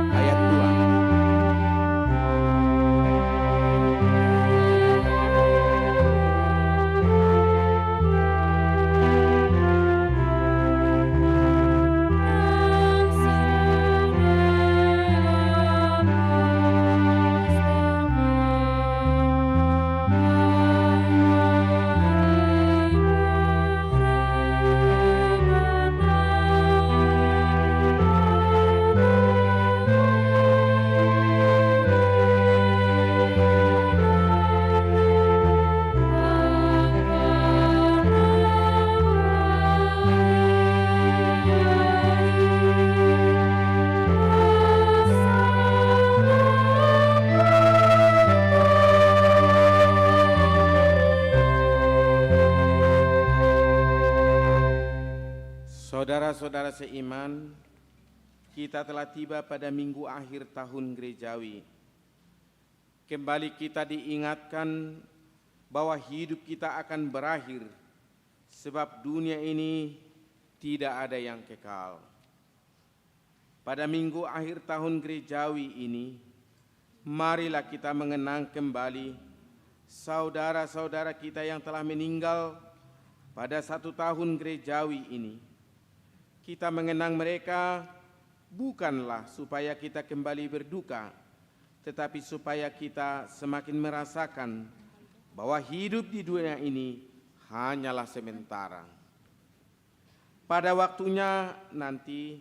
Ayat dua. Saudara-saudara seiman, kita telah tiba pada minggu akhir tahun gerejawi. Kembali kita diingatkan bahwa hidup kita akan berakhir, sebab dunia ini tidak ada yang kekal. Pada minggu akhir tahun gerejawi ini, marilah kita mengenang kembali saudara-saudara kita yang telah meninggal pada satu tahun gerejawi ini. Kita mengenang mereka bukanlah supaya kita kembali berduka, tetapi supaya kita semakin merasakan bahwa hidup di dunia ini hanyalah sementara. Pada waktunya nanti,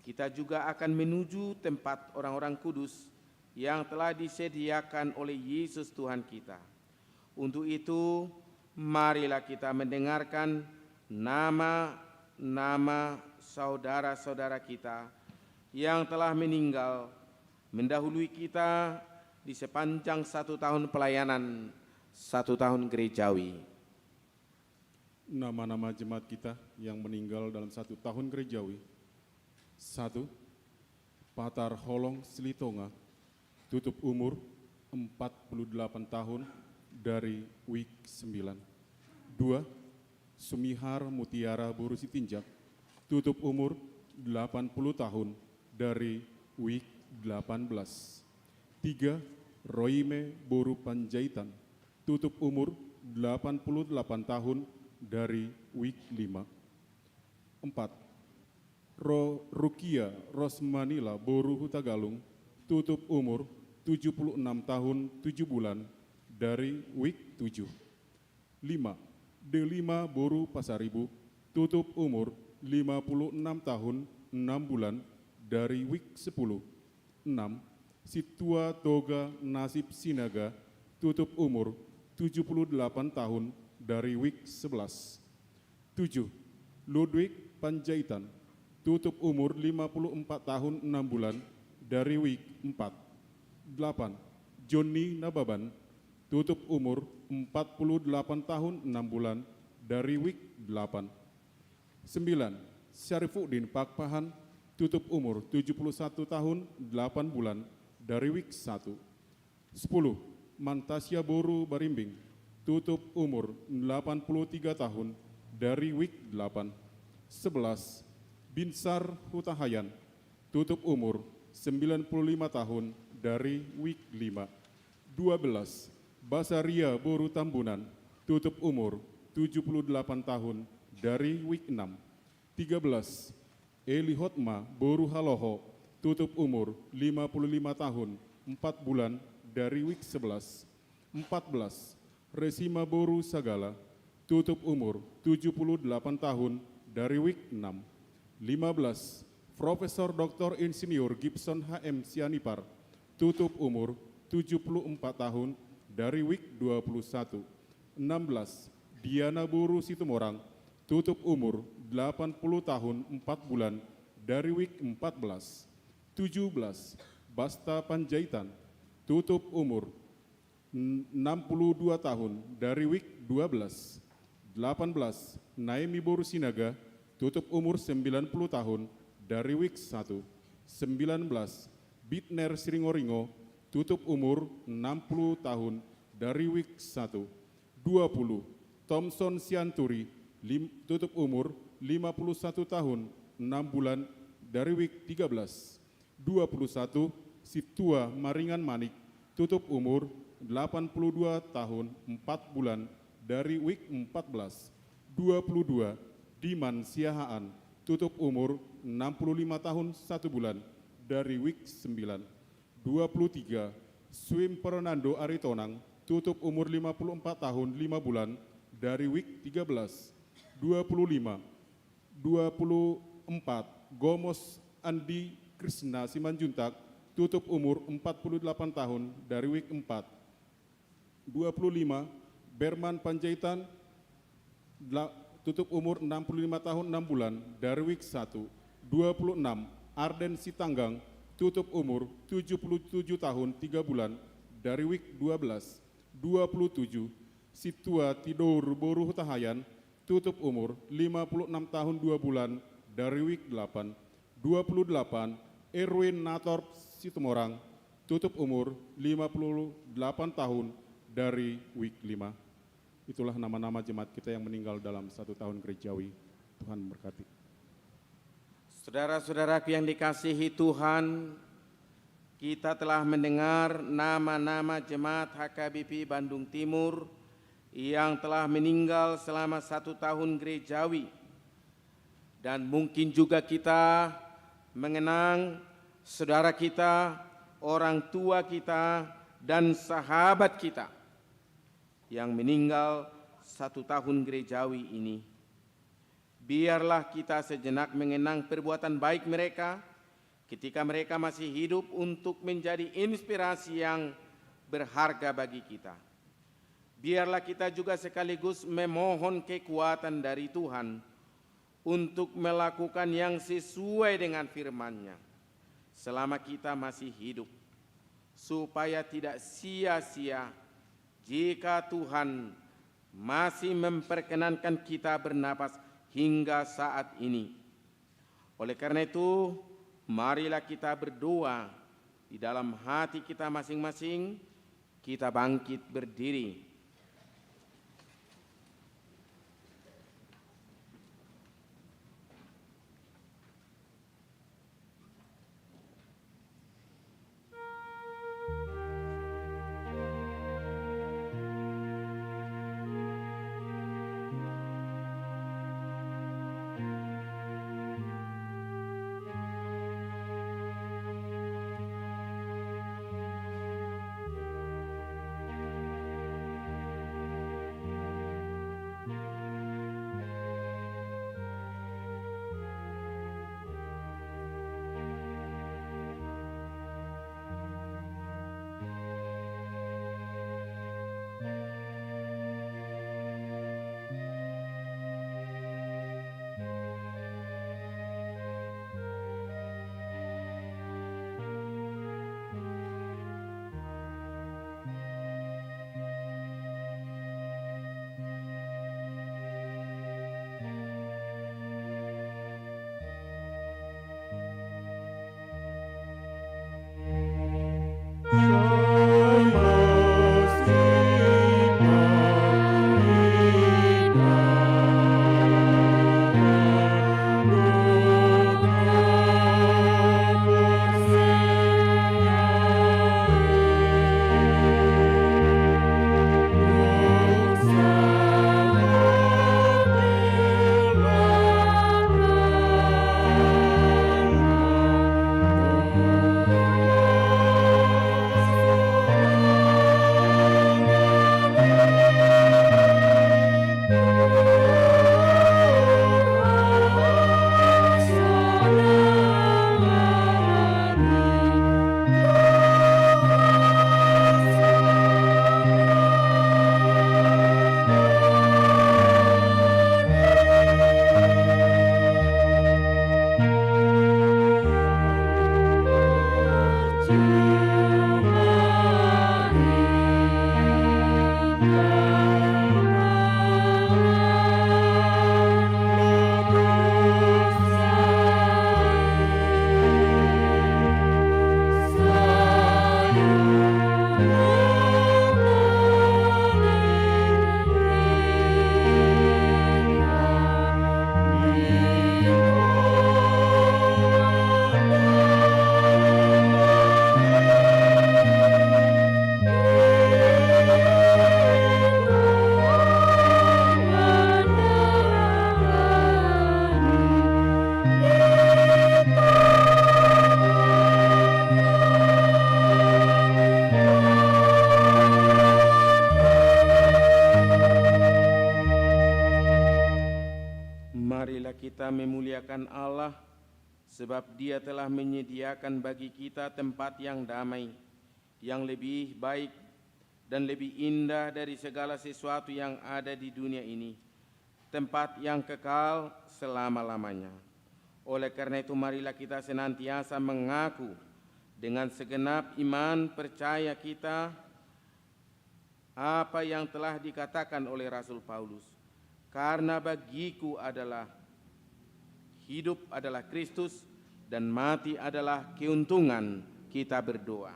kita juga akan menuju tempat orang-orang kudus yang telah disediakan oleh Yesus Tuhan kita. Untuk itu, marilah kita mendengarkan nama-nama saudara-saudara kita yang telah meninggal mendahului kita di sepanjang satu tahun pelayanan, satu tahun gerejawi. Nama-nama jemaat kita yang meninggal dalam satu tahun gerejawi. Satu, Patar Holong Silitonga, tutup umur empat puluh delapan tahun, dari WIK sembilan. Dua, Sumihar Mutiara boru Sitinjak, tutup umur delapan puluh tahun, dari WIK delapan belas. Tiga, Roime boru Panjaitan, tutup umur delapan puluh delapan tahun, dari WIK lima. Empat, Ro-, Rukia Rosmanila boru Hutagalung, tutup umur tujuh puluh enam tahun tujuh bulan dari week tujuh. Lima, Delima boru Pasaribu, tutup umur lima puluh enam tahun enam bulan dari week sepuluh. Enam, Sintua Toga Nasib Sinaga, tutup umur tujuh puluh delapan tahun dari week sebelas. Tujuh, Ludwig Panjaitan, tutup umur lima puluh empat tahun enam bulan dari week empat. Delapan, Joni Nababan, tutup umur empat puluh delapan tahun enam bulan dari week delapan. Sembilan, Syarifuddin Pakpahan, tutup umur tujuh puluh satu tahun delapan bulan dari week satu. Sepuluh, Mantasia boru Barimbing, tutup umur delapan puluh tiga tahun dari week delapan. Sebelas, Binsar Hutahayan, tutup umur sembilan puluh lima tahun dari week lima. Dua belas, Basaria boru Tambunan, tutup umur tujuh puluh delapan tahun dari week enam. Tiga belas, Eli Hotma boru Haloho, tutup umur lima puluh lima tahun empat bulan dari week sebelas. Empat belas, Resima boru Sagala, tutup umur tujuh puluh delapan tahun dari week enam. Lima belas, Profesor Doktor Insinyur Gibson H M Sianipar, tutup umur tujuh puluh empat tahun dari week dua puluh satu. Enam belas, Diana boru Situmorang, tutup umur delapan puluh tahun empat bulan dari week empat belas. Tujuh belas, Basta Panjaitan, tutup umur enam puluh dua tahun dari week dua belas. Delapan belas, Naemi boru Sinaga, tutup umur sembilan puluh tahun dari week satu. Sembilan belas, Bitner Siringoringo, tutup umur enam puluh tahun dari week satu. Dua puluh, Thomson Sianturi, lim-, tutup umur lima puluh satu tahun enam bulan dari week tiga belas. Dua puluh satu, Sintua Maringan Manik, tutup umur delapan puluh dua tahun empat bulan dari week empat belas. Dua puluh dua, Diman Siahaan, tutup umur enam puluh lima tahun satu bulan dari week sembilan. Dua puluh tiga, Swim Fernando Aritonang, tutup umur lima puluh empat tahun lima bulan dari week tiga belas. Dua puluh lima, dua puluh empat, Gomos Andi Krisna Simanjuntak, tutup umur empat puluh delapan tahun dari week empat. Dua puluh lima, Berman Panjaitan, dla-, tutup umur enam puluh lima tahun enam bulan dari week satu. Dua puluh enam, Arden Sitanggang, tutup umur tujuh puluh tujuh tahun tiga bulan dari week dua belas. Dua puluh tujuh, Sintua Tidour boru Hutahayan, tutup umur lima puluh enam tahun dua bulan dari week delapan. Dua puluh delapan, Erwin Natorp Situmorang, tutup umur lima puluh delapan tahun dari week lima. Itulah nama-nama jemaat kita yang meninggal dalam satu tahun gerejawi. Tuhan memberkati. Saudara-saudaraku yang dikasihi Tuhan, kita telah mendengar nama-nama jemaat H K B P Bandung Timur yang telah meninggal selama satu tahun gerejawi. Dan mungkin juga kita mengenang saudara kita, orang tua kita, dan sahabat kita yang meninggal satu tahun gerejawi ini. Biarlah kita sejenak mengenang perbuatan baik mereka ketika mereka masih hidup untuk menjadi inspirasi yang berharga bagi kita. Biarlah kita juga sekaligus memohon kekuatan dari Tuhan untuk melakukan yang sesuai dengan firman-Nya selama kita masih hidup, supaya tidak sia-sia jika Tuhan masih memperkenankan kita bernapas hingga saat ini. Oleh karena itu, marilah kita berdoa di dalam hati kita masing-masing, kita bangkit berdiri. Marilah kita memuliakan Allah, sebab Dia telah menyediakan bagi kita tempat yang damai, yang lebih baik dan lebih indah dari segala sesuatu yang ada di dunia ini, tempat yang kekal selama-lamanya. Oleh karena itu, marilah kita senantiasa mengaku dengan segenap iman percaya kita apa yang telah dikatakan oleh Rasul Paulus, "Karena bagiku adalah hidup adalah Kristus, dan mati adalah keuntungan." Kita berdoa.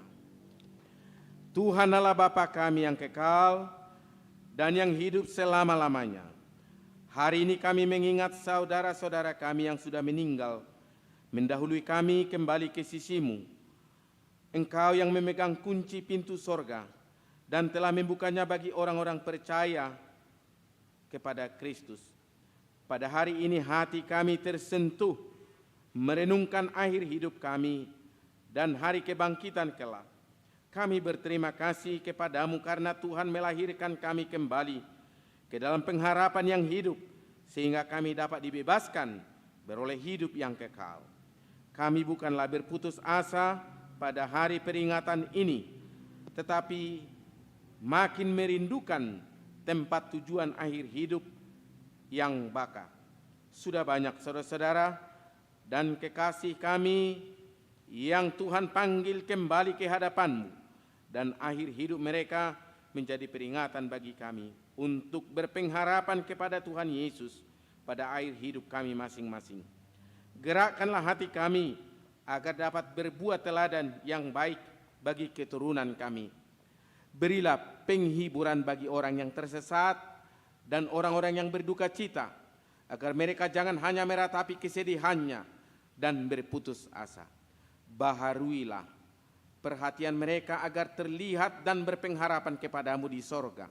Tuhan Allah, Bapa kami yang kekal dan yang hidup selama-lamanya, hari ini kami mengingat saudara-saudara kami yang sudah meninggal, mendahului kami kembali ke sisimu. Engkau yang memegang kunci pintu sorga dan telah membukanya bagi orang-orang percaya kepada Kristus. Pada hari ini hati kami tersentuh merenungkan akhir hidup kami dan hari kebangkitan kelak. Kami berterima kasih kepada-Mu karena Tuhan melahirkan kami kembali ke dalam pengharapan yang hidup, sehingga kami dapat dibebaskan beroleh hidup yang kekal. Kami bukanlah berputus asa pada hari peringatan ini, tetapi makin merindukan tempat tujuan akhir hidup yang baka. Sudah banyak saudara-saudara dan kekasih kami yang Tuhan panggil kembali ke hadapan-Mu, dan akhir hidup mereka menjadi peringatan bagi kami untuk berpengharapan kepada Tuhan Yesus pada akhir hidup kami masing-masing. Gerakkanlah hati kami agar dapat berbuat teladan yang baik bagi keturunan kami. Berilah penghiburan bagi orang yang tersesat dan orang-orang yang berduka cita, agar mereka jangan hanya meratapi kesedihannya dan berputus asa. Baharuilah perhatian mereka agar terlihat dan berpengharapan kepada-Mu di sorga.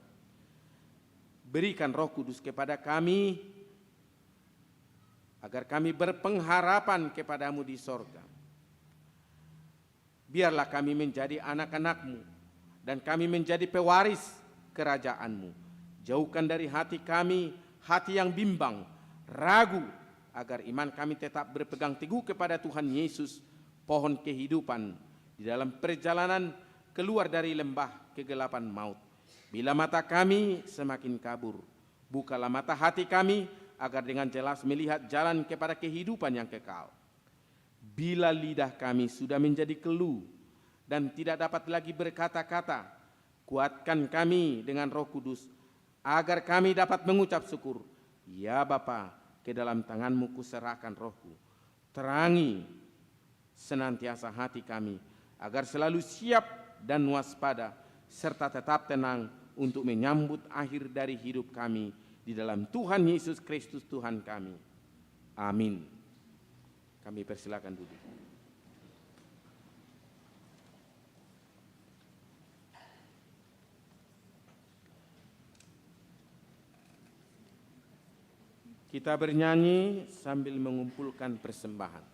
Berikan Roh Kudus kepada kami, agar kami berpengharapan kepada-Mu di sorga. Biarlah kami menjadi anak-anak-Mu, dan kami menjadi pewaris kerajaan-Mu. Jauhkan dari hati kami hati yang bimbang, ragu, agar iman kami tetap berpegang teguh kepada Tuhan Yesus, pohon kehidupan, di dalam perjalanan keluar dari lembah kegelapan maut. Bila mata kami semakin kabur, bukalah mata hati kami, agar dengan jelas melihat jalan kepada kehidupan yang kekal. Bila lidah kami sudah menjadi keluh dan tidak dapat lagi berkata-kata, kuatkan kami dengan Roh Kudus, agar kami dapat mengucap syukur, "Ya Bapa, ke dalam tangan-Mu kuserahkan rohku." Terangi senantiasa hati kami, agar selalu siap dan waspada, serta tetap tenang untuk menyambut akhir dari hidup kami di dalam Tuhan Yesus Kristus Tuhan kami. Amin. Kami persilakan duduk. Kita bernyanyi sambil mengumpulkan persembahan.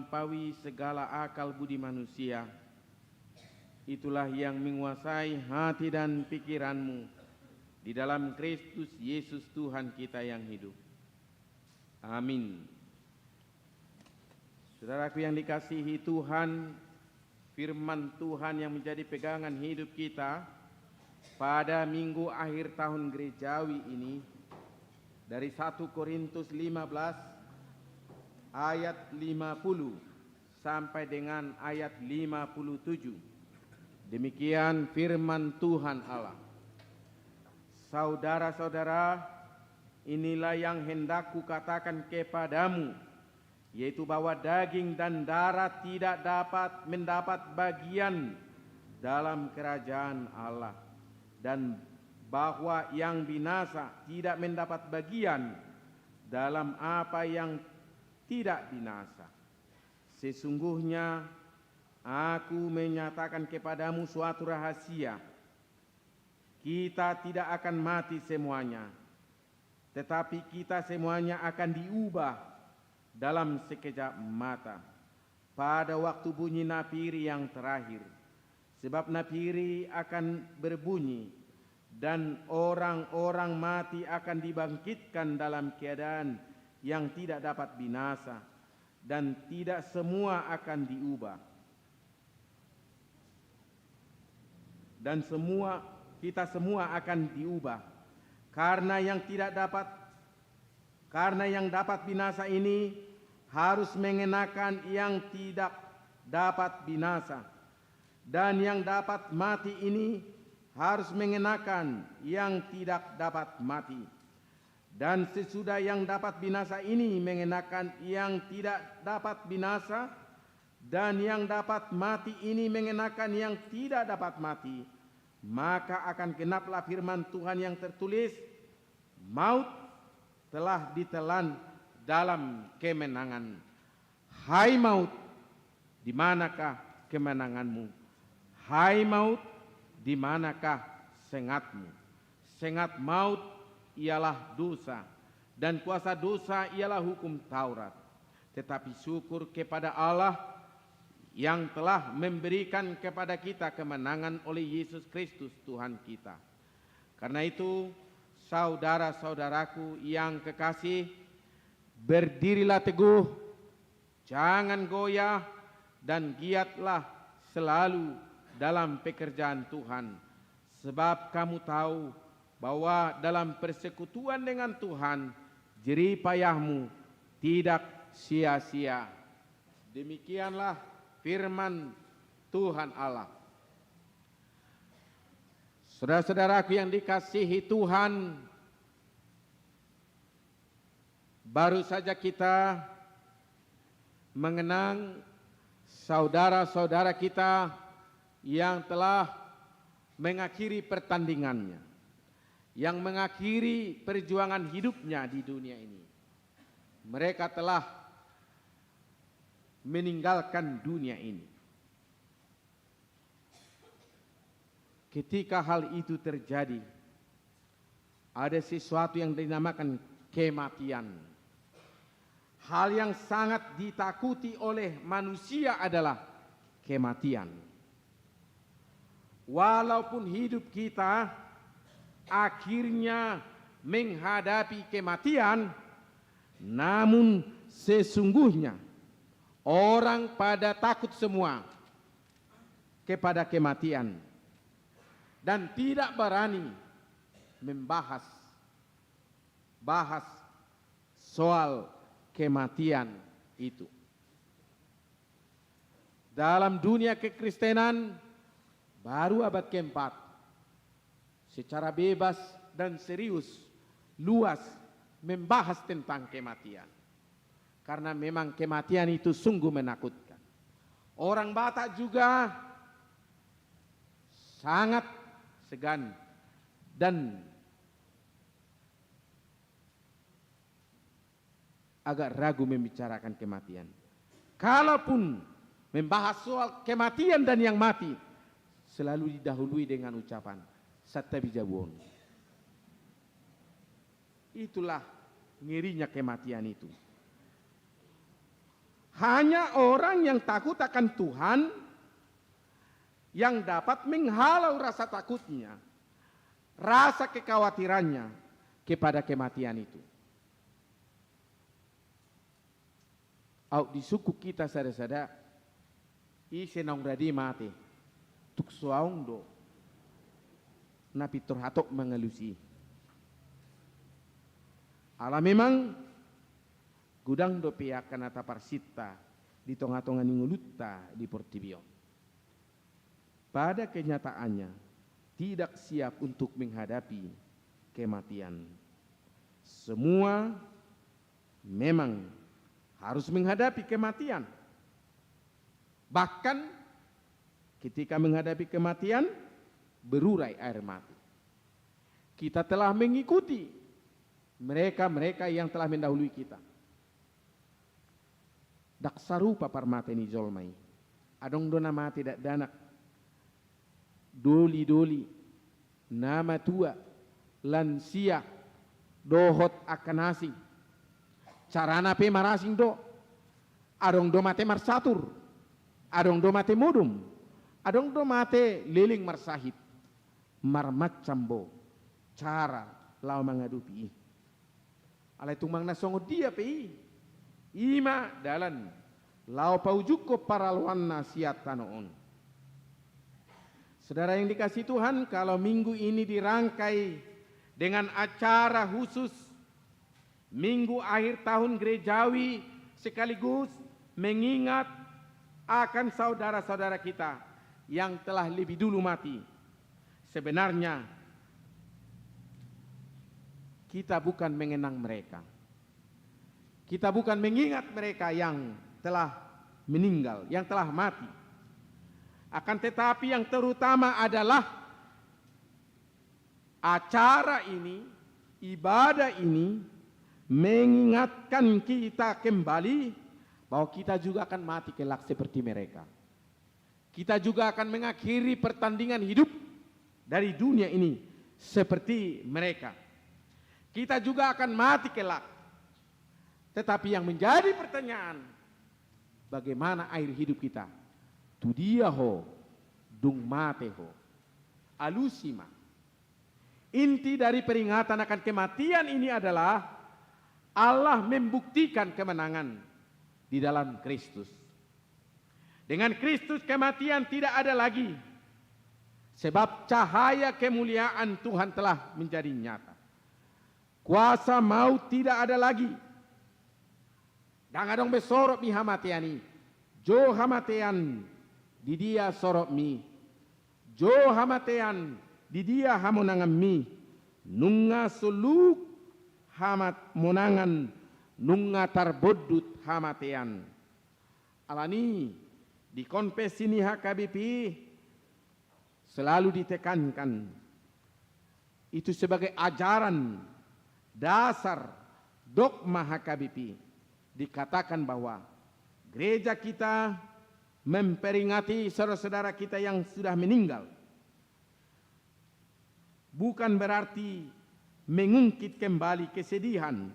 Pawi segala akal budi manusia, itulah yang menguasai hati dan pikiranmu di dalam Kristus Yesus Tuhan kita yang hidup. Amin. Saudaraku yang dikasihi Tuhan, firman Tuhan yang menjadi pegangan hidup kita pada minggu akhir tahun gerejawi ini dari satu Korintus lima belas ayat lima puluh sampai dengan ayat lima puluh tujuh. Demikian firman Tuhan Allah. Saudara-saudara, inilah yang hendak kukatakan kepadamu, yaitu bahwa daging dan darah tidak dapat mendapat bagian dalam kerajaan Allah, dan bahwa yang binasa tidak mendapat bagian dalam apa yang tidak binasa. Sesungguhnya aku menyatakan kepadamu suatu rahasia. Kita tidak akan mati semuanya, tetapi kita semuanya akan diubah dalam sekejap mata, pada waktu bunyi napiri yang terakhir. Sebab napiri akan berbunyi, dan orang-orang mati akan dibangkitkan dalam keadaan yang tidak dapat binasa, dan tidak semua akan diubah. Dan semua, kita semua akan diubah. Karena yang tidak dapat, karena yang dapat binasa ini harus mengenakan yang tidak dapat binasa. Dan yang dapat mati ini harus mengenakan yang tidak dapat mati. Dan sesudah yang dapat binasa ini mengenakan yang tidak dapat binasa, dan yang dapat mati ini mengenakan yang tidak dapat mati, maka akan genaplah firman Tuhan yang tertulis, "Maut telah ditelan dalam kemenangan." Hai maut, di manakah kemenanganmu? Hai maut, di manakah sengatmu? Sengat maut ialah dosa, dan kuasa dosa ialah hukum Taurat. Tetapi syukur kepada Allah yang telah memberikan kepada kita kemenangan oleh Yesus Kristus Tuhan kita. Karena itu, saudara-saudaraku yang kekasih, berdirilah teguh, jangan goyah, dan giatlah selalu dalam pekerjaan Tuhan. Sebab kamu tahu bahwa dalam persekutuan dengan Tuhan, jerih payahmu tidak sia-sia. Demikianlah firman Tuhan Allah. Saudara-saudaraku yang dikasihi Tuhan, baru saja kita mengenang saudara-saudara kita yang telah mengakhiri pertandingannya, yang mengakhiri perjuangan hidupnya di dunia ini. Mereka telah meninggalkan dunia ini. Ketika hal itu terjadi, ada sesuatu yang dinamakan kematian. Hal yang sangat ditakuti oleh manusia adalah kematian. Walaupun hidup kita akhirnya menghadapi kematian, namun sesungguhnya orang pada takut semua kepada kematian dan tidak berani membahas, bahas soal kematian itu. Dalam dunia kekristenan, baru abad keempat, secara bebas dan serius, luas membahas tentang kematian. Karena memang kematian itu sungguh menakutkan. Orang Batak juga sangat segan dan agak ragu membicarakan kematian. Kalaupun membahas soal kematian dan yang mati, selalu didahului dengan ucapan, "Santabi jabu on." Itulah ngerinya kematian itu. Hanya orang yang takut akan Tuhan yang dapat menghalau rasa takutnya, rasa kekhawatirannya kepada kematian itu. Aut disungkun hita sada-sada, ise naung rade mate, tung so aung do na pintor hatop mangalusi. Ala memang godang dope angka na taparsinta di tonga-tonga ni ngolunta di portibi on. Pada kenyataannya, tidak siap untuk menghadapi kematian. Semua memang harus menghadapi kematian. Bahkan ketika menghadapi kematian, berurai air mata. Kita telah mengikuti mereka-mereka yang telah mendahului kita. Ndang sarupa parmate ni jolma i. Adong do na mate dakdanak, doli-doli, na matua, lansia, dohot angka na asing. Carana pe marasing do. Adong do mate marsatur, adong do mate modom, adong do mate leleng marsahit. Marmacam do cara laho mangadopi i. Alai tung manang na songon dia pe i, i ma dalan laho paujungkon paraloanna sian tano on. Saudara yang dikasihi Tuhan, kalau minggu ini dirangkai dengan acara khusus Minggu akhir tahun gerejawi sekaligus mengingat akan saudara-saudara kita yang telah lebih dulu mati. Sebenarnya, kita bukan mengenang mereka. Kita bukan mengingat mereka yang telah meninggal, yang telah mati. Akan tetapi, yang terutama adalah acara ini, ibadah ini, mengingatkan kita kembali bahwa kita juga akan mati kelak seperti mereka. Kita juga akan mengakhiri pertandingan hidup dari dunia ini seperti mereka. Kita juga akan mati kelak. Tetapi yang menjadi pertanyaan, bagaimana akhir hidup kita? Tu dia ho dung mate ho? Alusi ma. Inti dari peringatan akan kematian ini adalah Allah membuktikan kemenangan di dalam Kristus. Dengan Kristus, kematian tidak ada lagi, sebab cahaya kemuliaan Tuhan telah menjadi nyata. Kuasa maut tidak ada lagi. Ndang adong be sorobmi hamatean i. Jo hamatean, di dia sorobmi? Jo hamatean, di dia hamonanganmi? Nunga soluk hamonangan, nunga tarbondut hamatean. Alani, di konfesi ni H K B P selalu ditekankan, itu sebagai ajaran dasar dogma H K B P, dikatakan bahwa gereja kita memperingati saudara-saudara kita yang sudah meninggal bukan berarti mengungkit kembali kesedihan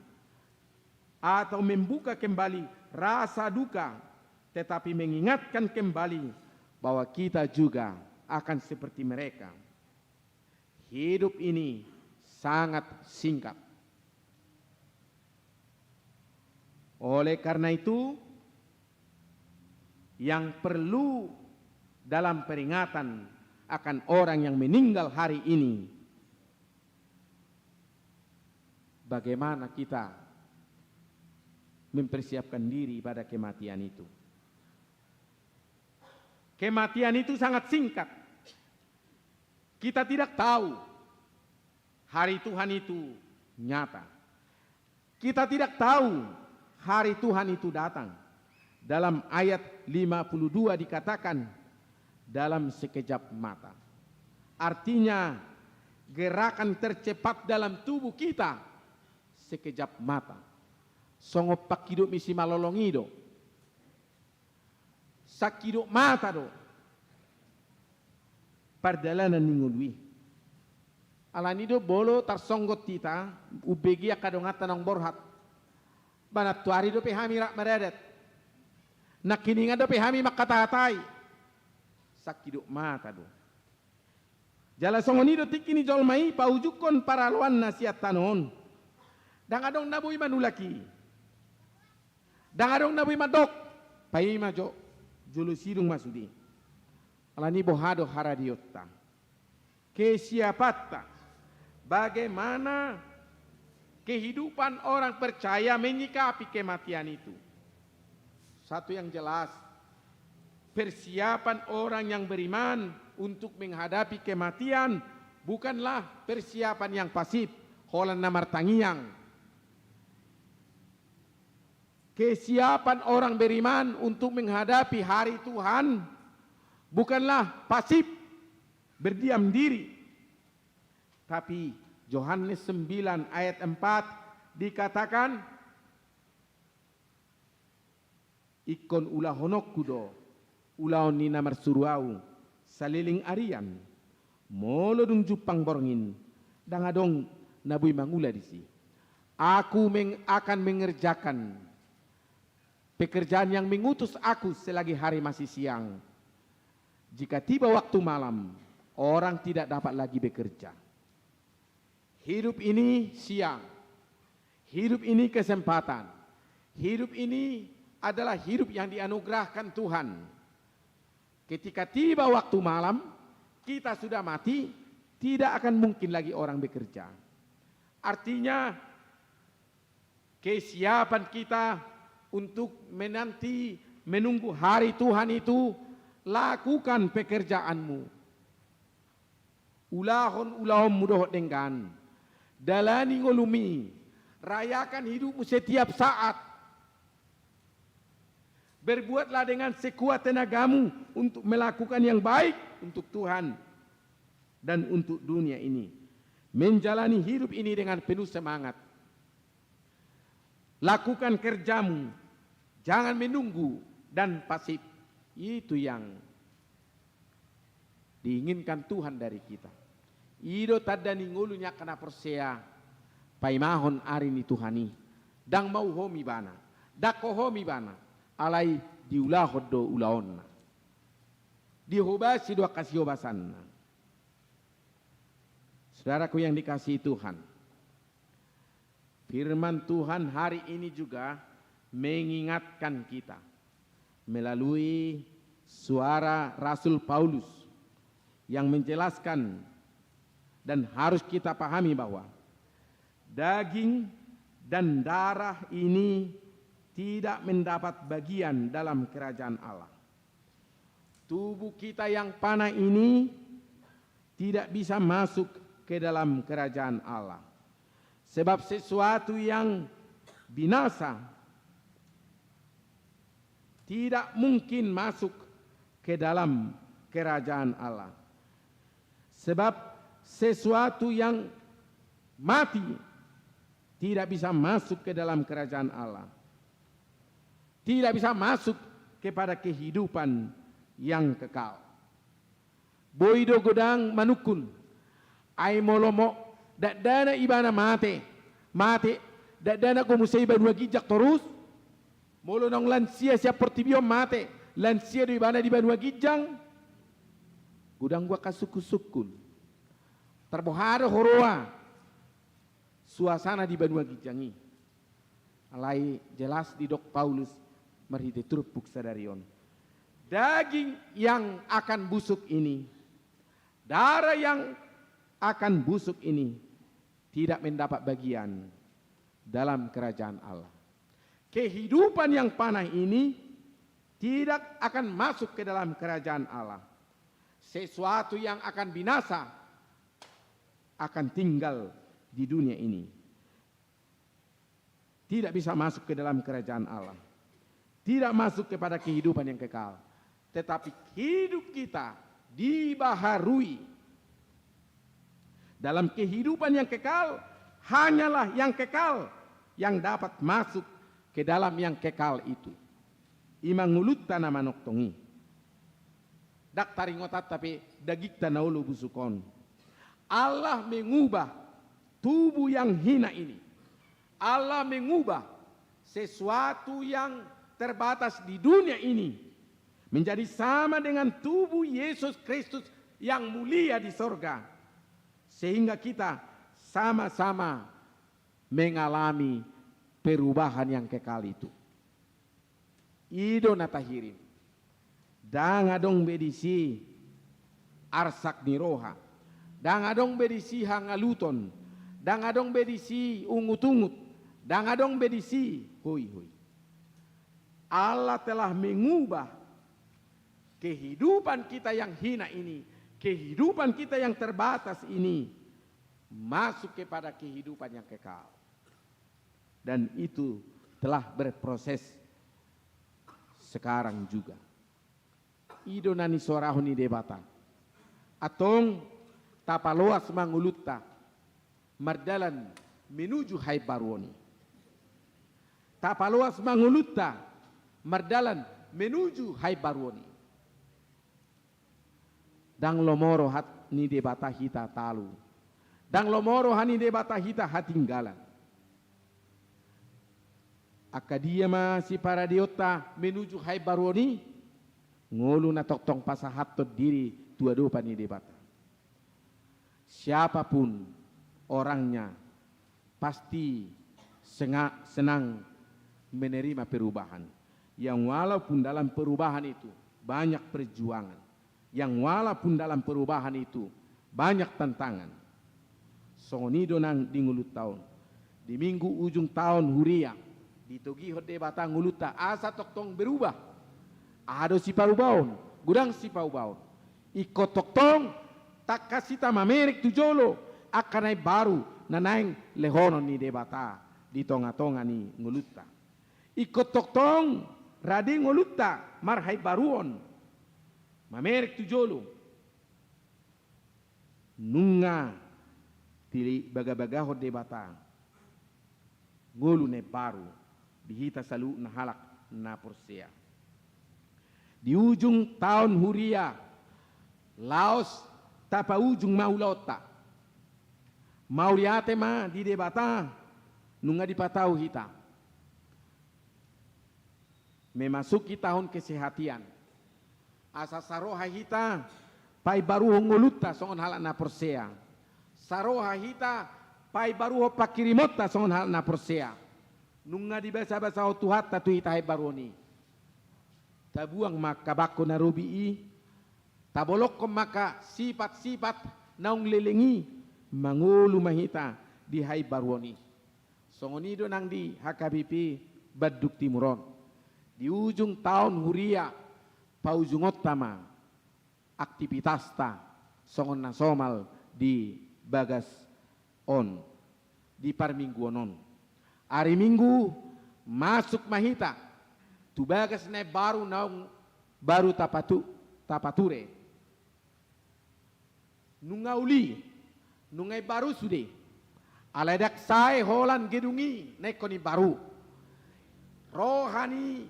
atau membuka kembali rasa duka, tetapi mengingatkan kembali bahwa kita juga akan seperti mereka. Hidup ini sangat singkat. Oleh karena itu, yang perlu dalam peringatan akan orang yang meninggal hari ini, bagaimana kita mempersiapkan diri pada kematian itu. Kematian itu sangat singkat. Kita tidak tahu hari Tuhan itu nyata. Kita tidak tahu hari Tuhan itu datang. Dalam ayat lima puluh dua dikatakan, "Dalam sekejap mata." Artinya, gerakan tercepat dalam tubuh kita sekejap mata. Songon pangkidop ni simalolong i do. Sangkidop mata do pardalanan ni ngolu i. Alani do molo tarsonggot hita, umbege angka donganta naung borhat. Ba nantoari dope hami rap maradat. Nangkiningan dope hami mangkatahatai. Sangkidop mata do. Jala songon i do tingki ni jolma i paujunghon paraloanna sian tano on. Ndang adong na boi manulak i. Ndang adong na boi mandok. Paima jo, jolo sidung ma sude. Alani boha do haradeonta? Kesiapanta. Bagaimana kehidupan orang percaya menyikapi kematian itu? Satu yang jelas, persiapan orang yang beriman untuk menghadapi kematian bukanlah persiapan yang pasif, holan na martangiang. Kesiapan orang beriman untuk menghadapi hari Tuhan bukanlah pasif, berdiam diri. Tapi Yohanes sembilan ayat empat dikatakan, "Ingkon ulahononku do ulaon ni na marsuru ahu saleleng arian. Molo dung jumpang borngin, ndang adong na boi mangula disi. Aku meng-, akan mengerjakan pekerjaan yang mengutus aku selagi hari masih siang. Jika tiba waktu malam, orang tidak dapat lagi bekerja." Hidup ini siang. Hidup ini kesempatan. Hidup ini adalah hidup yang dianugerahkan Tuhan. Ketika tiba waktu malam, kita sudah mati, tidak akan mungkin lagi orang bekerja. Artinya, kesiapan kita untuk menanti, menunggu hari Tuhan itu, lakukan pekerjaanmu. Ulahon ulaonmu dohot denggan. Dalani ngolumi. Rayakan hidupmu setiap saat. Berbuatlah dengan sekuat tenagamu untuk melakukan yang baik untuk Tuhan dan untuk dunia ini. Menjalani hidup ini dengan penuh semangat. Lakukan kerjamu, jangan menunggu dan pasif. Itu yang diinginkan Tuhan dari kita. I do tanda ni ngolu ni angka na porsea paimahon ari ni Tuhan i. Ndang mauhom ibana, ndang hohom ibana, alai diulahon do ulaonna. Dihobasi do angka sihobasanna. Saudaraku yang dikasihi Tuhan, firman Tuhan hari ini juga mengingatkan kita melalui suara Rasul Paulus yang menjelaskan, dan harus kita pahami bahwa daging dan darah ini tidak mendapat bagian dalam kerajaan Allah. Tubuh kita yang panah ini tidak bisa masuk ke dalam kerajaan Allah. Sebab sesuatu yang binasa tidak mungkin masuk ke dalam kerajaan Allah. Sebab sesuatu yang mati tidak bisa masuk ke dalam kerajaan Allah. Tidak bisa masuk kepada kehidupan yang kekal. Boi do godang manungkun. Ai molo mo dakdanak ibana mate, mate, dakdanak do muse i banua ginjang torus. Molo naung lansia sian portibi on mate, lansia do ibana di banua ginjang. Godang do angka sungkun-sungkun. Tarboha do huroha suasana di banua ginjang i. Alai jelas didok Paulus marhite turpuk sadari on. Daging yang akan busuk ini, darah yang akan busuk ini tidak mendapat bagian dalam kerajaan Allah. Kehidupan yang panah ini tidak akan masuk ke dalam kerajaan Allah. Sesuatu yang akan binasa akan tinggal di dunia ini. Tidak bisa masuk ke dalam kerajaan Allah. Tidak masuk kepada kehidupan yang kekal. Tetapi hidup kita dibaharui. Dalam kehidupan yang kekal, hanyalah yang kekal yang dapat masuk ke dalam yang kekal itu. I ma ngolunta na manongtong i. Ndang taringot hata pe dagingta na olo busuk on. Allah mengubah tubuh yang hina ini. Allah mengubah sesuatu yang terbatas di dunia ini menjadi sama dengan tubuh Yesus Kristus yang mulia di sorga, sehingga kita sama-sama mengalami perubahan yang kekal itu. I do na tahirim. Ndang adong be disi arsak ni roha. Ndang adong be disi hangaluton. Ndang adong be disi ungut-ungut. Ndang adong be disi hoi-hoi. Allah telah mengubah kehidupan kita yang hina ini, kehidupan kita yang terbatas ini, masuk kepada kehidupan yang kekal. Dan itu telah berproses sekarang juga. I do na nisoarahon ni Debata. Antong tapaloas ma ngolunta mardalan menuju haimbaruon i. Tapaloas ma ngolunta mardalan menuju haimbaruon i. Ndang lomo roha ni Debata hita talu. Ndang lomo roha ni Debata hita hatinggalan. Angka dia ma siparadeonta menuju haimbaruon i? Ngolu na tongtong pasahathon diri tu adopan ni Debata. Siapapun orangnya, pasti senga-, senang menerima perubahan. Yang walaupun dalam perubahan itu banyak perjuangan, yang walaupun dalam perubahan itu banyak tantangan. Songon i do nang di ngolunta on. Di minggu ujung taon huria, ditogihon Debata ngolunta asa tongtong berubah. Aha do siparubaon? Godang siparubaon. Ingkon tongtong tangkas hita mamereng tu jolo angka na imbaru na naeng lehonon ni Debata di tonga-tonga ni ngolunta. Ingkon tongtong rade ngolunta marhaimbaruon, mamereng tu jolo. Nunga dibagabagahon Debata ngolu na imbaru di hita saluhutna halak na porsea. Di ujung taon huria, laos tapaujung ma ulaonta. Mauliate ma di Debata, nunga dipatau hita. Memasuki tahun kesehatian. Asa saroha hita paimbaruhon ngolunta songon halak na porsea. Saroha hita paimbaruhon panghirimonta songon halak na porsea. Nunga dibasabasahon Tuhanta tu hita haimbaruon i. Tabuang ma angka bangko na robi i, tabolongkon ma angka sipat-sipat naung leleng i, mangolu ma hita di haimbaruon i. Songon i do nang di H K B P Bandung Timur on. Di ujung taon huria, paujungonta ma aktipitasta songon na somal di bagas on, di parmingguon on. Ari Minggu masuk ma hita tu bagas na imbaru naung baru tapatu-, tapature. Nunga uli, nunga imbaru sude. Alai ndang sae holan gedung i na ingkon imbaru. Roha ni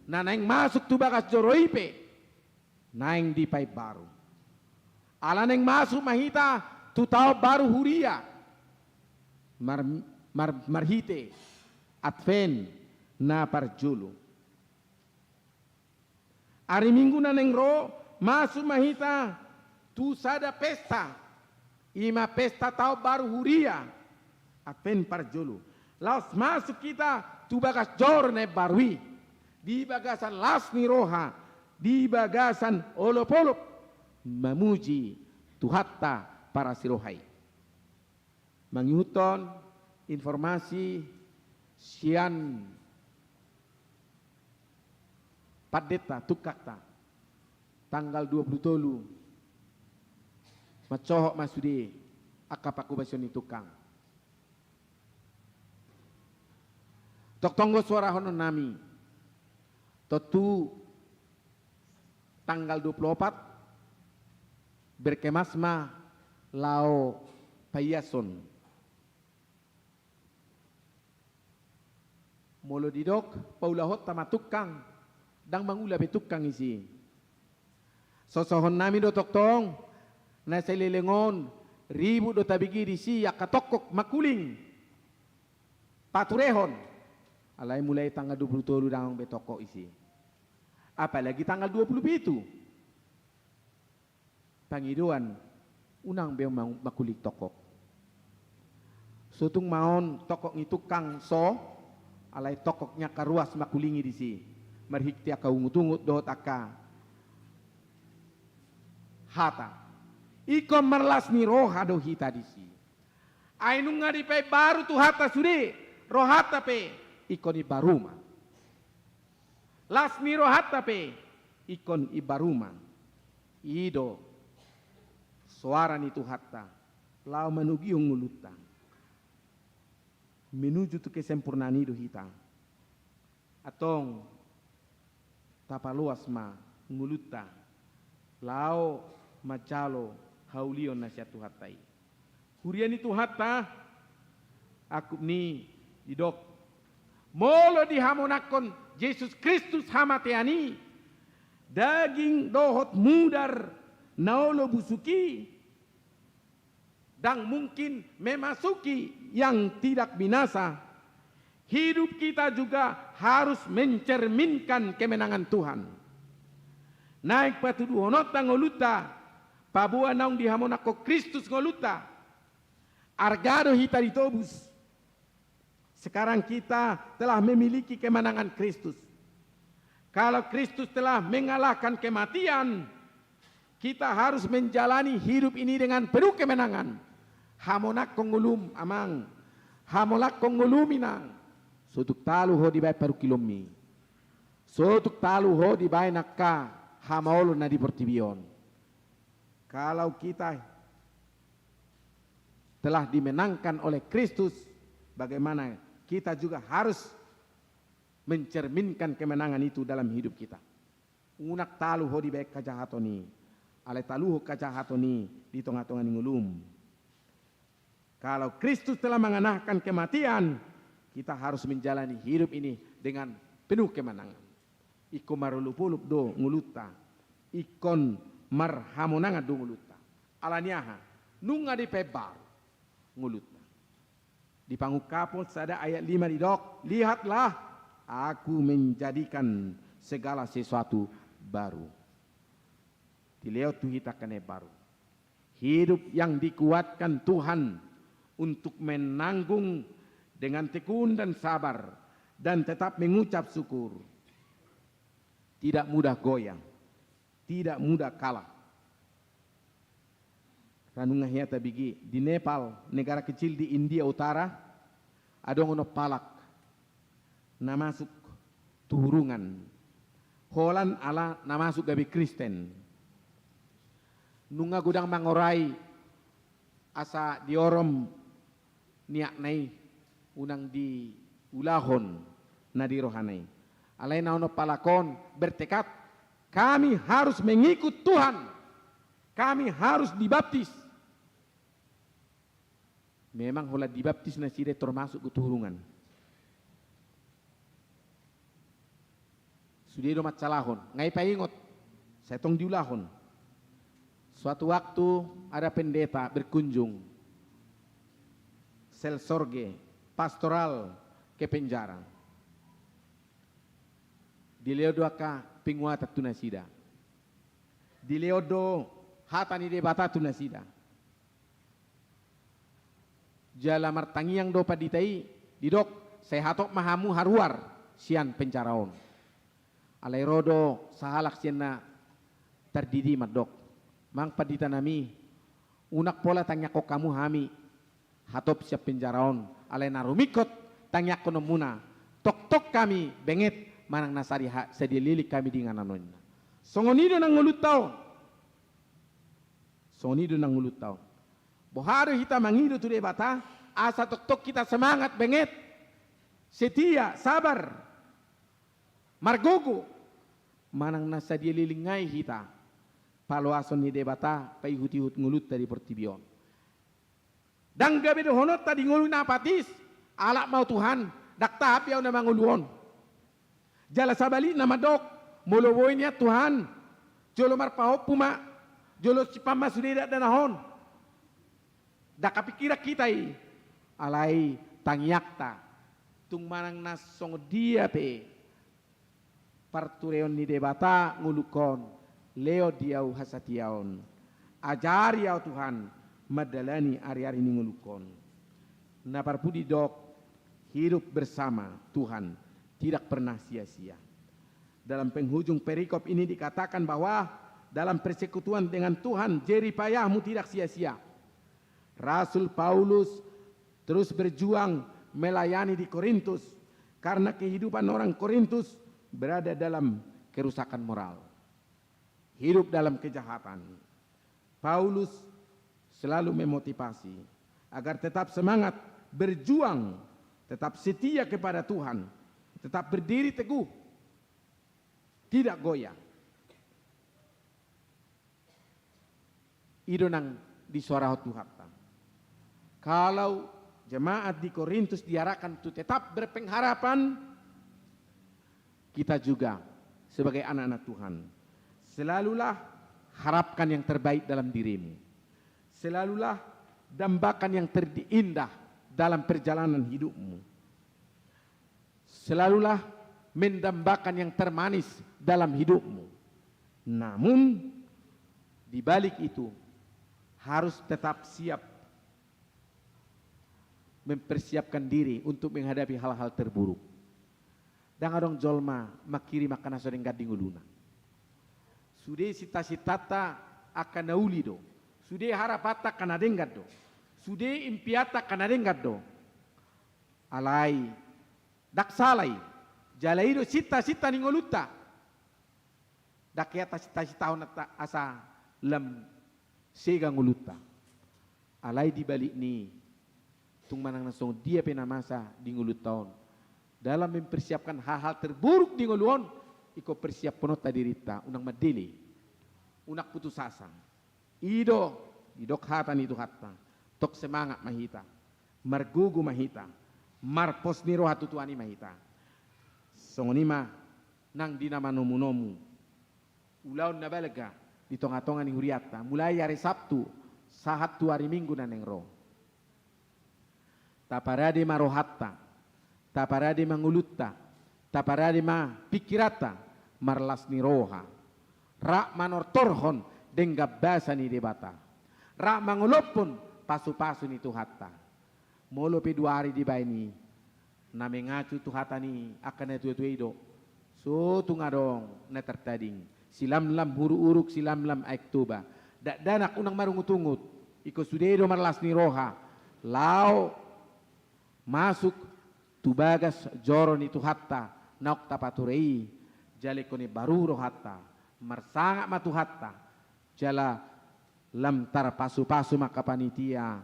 na naeng masuk tu bagas joro i pe naeng dipaimbaru. Ala naeng masuk ma hita tu taon baru huria. Mar-, mar-, marhite Advent na parjolo. Ari Minggu na naeng ro, masuk ma hita tu sada pesta, i ma pesta taon baru huria, Advent parjolo. Laos masuk hita tu bagas joro na imbaru i, di bagasan las ni roha, di bagasan olopolop, mamuji Tuhanta parasi roha i. Mangihuthon informasi sian pandita tungkangta, tanggal dua puluh tolu, mansohot ma sude angka panghobasion ni tungkang. Tongtong do suarahonon nami, tontu tanggal dua puluh opat, berkemas ma laho paiason. Molo didok, paulahonta ma tungkang, ndang mangula be tungkang disi. Sosohon nami do tongtong, na saleleng on, ribut do tabege disi angka tongkok mangkuling. Paturehon. Alai mulai tanggal dua puluh tolu ndang be toktok isi. Apalagi tanggal dua puluh pitu. Pangidoan, unang be ma-, mangkuling toktok. Sotung ma on toktok ni tungkang so, alai toktok ni angka ruas mangkulingi disi. Marhite angka ungut-ungut dohot angka hata. Ingkon marlas ni roha do hita disi. Ai nunga dipaimbaru Tuhanta sude, rohanta pe ingkon imbaru ma. Las ni rohanta pe ingkon imbaru ma. I do soara ni Tuhanta laho manogihon ngolunta. Menuju tu kesempurnaan i do hita. Antong tapaloas ma ngolunta laho manjalo haulion na sian Tuhanta i. Huria ni Tuhanta, angkup ni i didok, molo dihamonangkon Jesus Kristus hamatean i, daging dohot mudar na olo busuk i, ndang mungkin memasuki yang tidak binasa. Hidup kita juga harus mencerminkan kemenangan Tuhan. Naeng patuduhononta ngolunta, paboa naung dihamonangkon Kristus ngolunta. Arga do hita ditobus. Sekarang kita telah memiliki kemenangan Kristus. Kalau Kristus telah mengalahkan kematian, kita harus menjalani hidup ini dengan penuh kemenangan. Hamonangkon ngolum, amang. Hamonangkon ngolum, inang. Sotung talu ho dibaen parungkilonmi. Sotung talu ho dibaen angka hamaolon na di portibi on. Kalau kita telah dimenangkan oleh Kristus, bagaimana kita juga harus mencerminkan kemenangan itu dalam hidup kita. Unang talu ho dibaen hajahaton i, alai taluhon hajahaton i di tonga-tonga ni ngolum. Kalau Kristus telah mengalahkan kematian, kita harus menjalani hidup ini dengan penuh kemenangan. Ingkon marolop-olop do ngolunta, ingkon marhamonangan do ngolunta. Ala ni aha? Nunga dipaimbaru ngolunta. Di Pangungkapon sada ayat lima didok, lihatlah, Aku menjadikan segala sesuatu baru. Dilehon tu hita angka na imbaru. Hidup yang dikuatkan Tuhan untuk menanggung dengan tekun dan sabar dan tetap mengucap syukur. Tidak mudah goyang, tidak mudah kalah. Ra nunga hea tabege, di Nepal, negara kecil di India Utara, adong onom halak na masuk tu hurungan. Holan ala na masuk gabe Kristen. Nunga godang mangorai asa diorom niatna i, unang diulahon na di rohana i. Alai na onom halak on bertekad, kami harus mengikut Tuhan. Kami harus dibaptis. Memang holan dibaptis nasida i termasuk tu hurungan. Sude do mansalahon, nga ipaingot, sai tong diulahon. Suatu waktu ada pendeta berkunjung, seelsorge, pastoral, ke penjara. Dilehon do angka penguatan tu nasida. Dilehon do hata ni Debata tu nasida. Jala martangiang do pandita i, didok, sai hatop ma hamu haruar sian penjara on. Alai ro do sahalak sian na tardidi mandok, Amang pandita nami, unang pola tangiangkon hamu hami hatop sian penjara on, alai na rumingkot tangiangkononmuna, tongtong hami benget manang na sadia ha-, sadia leleng hami di inganan on. Songon i do nang ngolunta on. Songon i do nang ngolunta on. Boha do hita mangido tu Debata, asa tongtong hita semangat, benget, setia, sabar, margogo, manang na sadia leleng nai hita paloason ni Debata paihut-ihut ngolunta di portibi on. Ndang gabe dohononta di ngolu na apatis, alap ma ho Tuhan, ndang tahap be ahu na mangolu on. Jala sabalikna mandok, molo boi nian Tuhan, jolo marpahompu ma, jolo simpang ma sude dakdanak on. Ndang hapingkiran hita i, alai tangiangta Tung manang na songon dia pe partureon ni Debata ngolungkon, lehon di ahu hasatiaon. Ajari ahu, Tuhan, mandalani ari-ari ni ngolungkon. Na parpudi didok, hidup bersama Tuhan tidak pernah sia-sia. Dalam penghujung perikop ini dikatakan bahwa dalam persekutuan dengan Tuhan, jerih payahmu tidak sia-sia. Rasul Paulus terus berjuang melayani di Korintus karena kehidupan orang Korintus berada dalam kerusakan moral, hidup dalam kejahatan. Paulus selalu memotivasi agar tetap semangat berjuang, tetap setia kepada Tuhan, tetap berdiri teguh, tidak goyah. I do nang disoarahon Tuhanta. Kalau jemaat di Korintus diarahkan untuk tetap berpengharapan, kita juga sebagai anak-anak Tuhan, selalulah harapkan yang terbaik dalam dirimu. Selalulah dambakan yang terindah dalam perjalanan hidupmu. Selalulah mendambakan yang termanis dalam hidupmu. Namun, di balik itu, harus tetap siap mempersiapkan diri untuk menghadapi hal-hal terburuk. Ndang adong jolma manghirim angka na so denggan di ngoluna. Sude sita-sitanta angka na uli do. Sude harapanta angka na denggan do. Sude impianta angka na denggan do. Alai, ndang sala i. Jala i do sita-sita ni ngolunta. Ndang hea tasita-sitahon asa lam sega ngolunta. Alai di balik ni i, tung manang na songon dia pe na masa di ngolunta on, dalam mempersiapkan hal-hal terburuk di ngolu on, ingkon persiapkononta dirinta, unang mandele, unang putus asa. I do didok hata ni Tuhanta, tong semangat ma hita, margogo ma hita, marpos ni roha tu Tuhan i ma hita. Songon i ma nang di na manomunomu ulaon na balga di tongatonga ni hurianta, mulai ari Sabtu sahat tu ari Minggu na naeng ro. Taparade ma rohanta, taparade ma ngolunta, taparade ma pingkiranta, marlas ni roha. Rap manortorhon denggan basa ni Debata. Rap mangolophon pasupasu ni Tuhanta. Molo pe dua ari dibaen i, na mengacu tu hata ni angka na tuatua i do, so tung adong na tartading. Silamlam huruk-huruk, silamlam Aek Toba. Dakdanak unang marungutungut, ingkon sude do marlas ni roha laho masuk tu bagas joro ni Tuhanta naung tapature i. Jala ingkon imbaru rohanta, marsangap ma Tuhanta, jala lam tarpasupasu ma angka panitia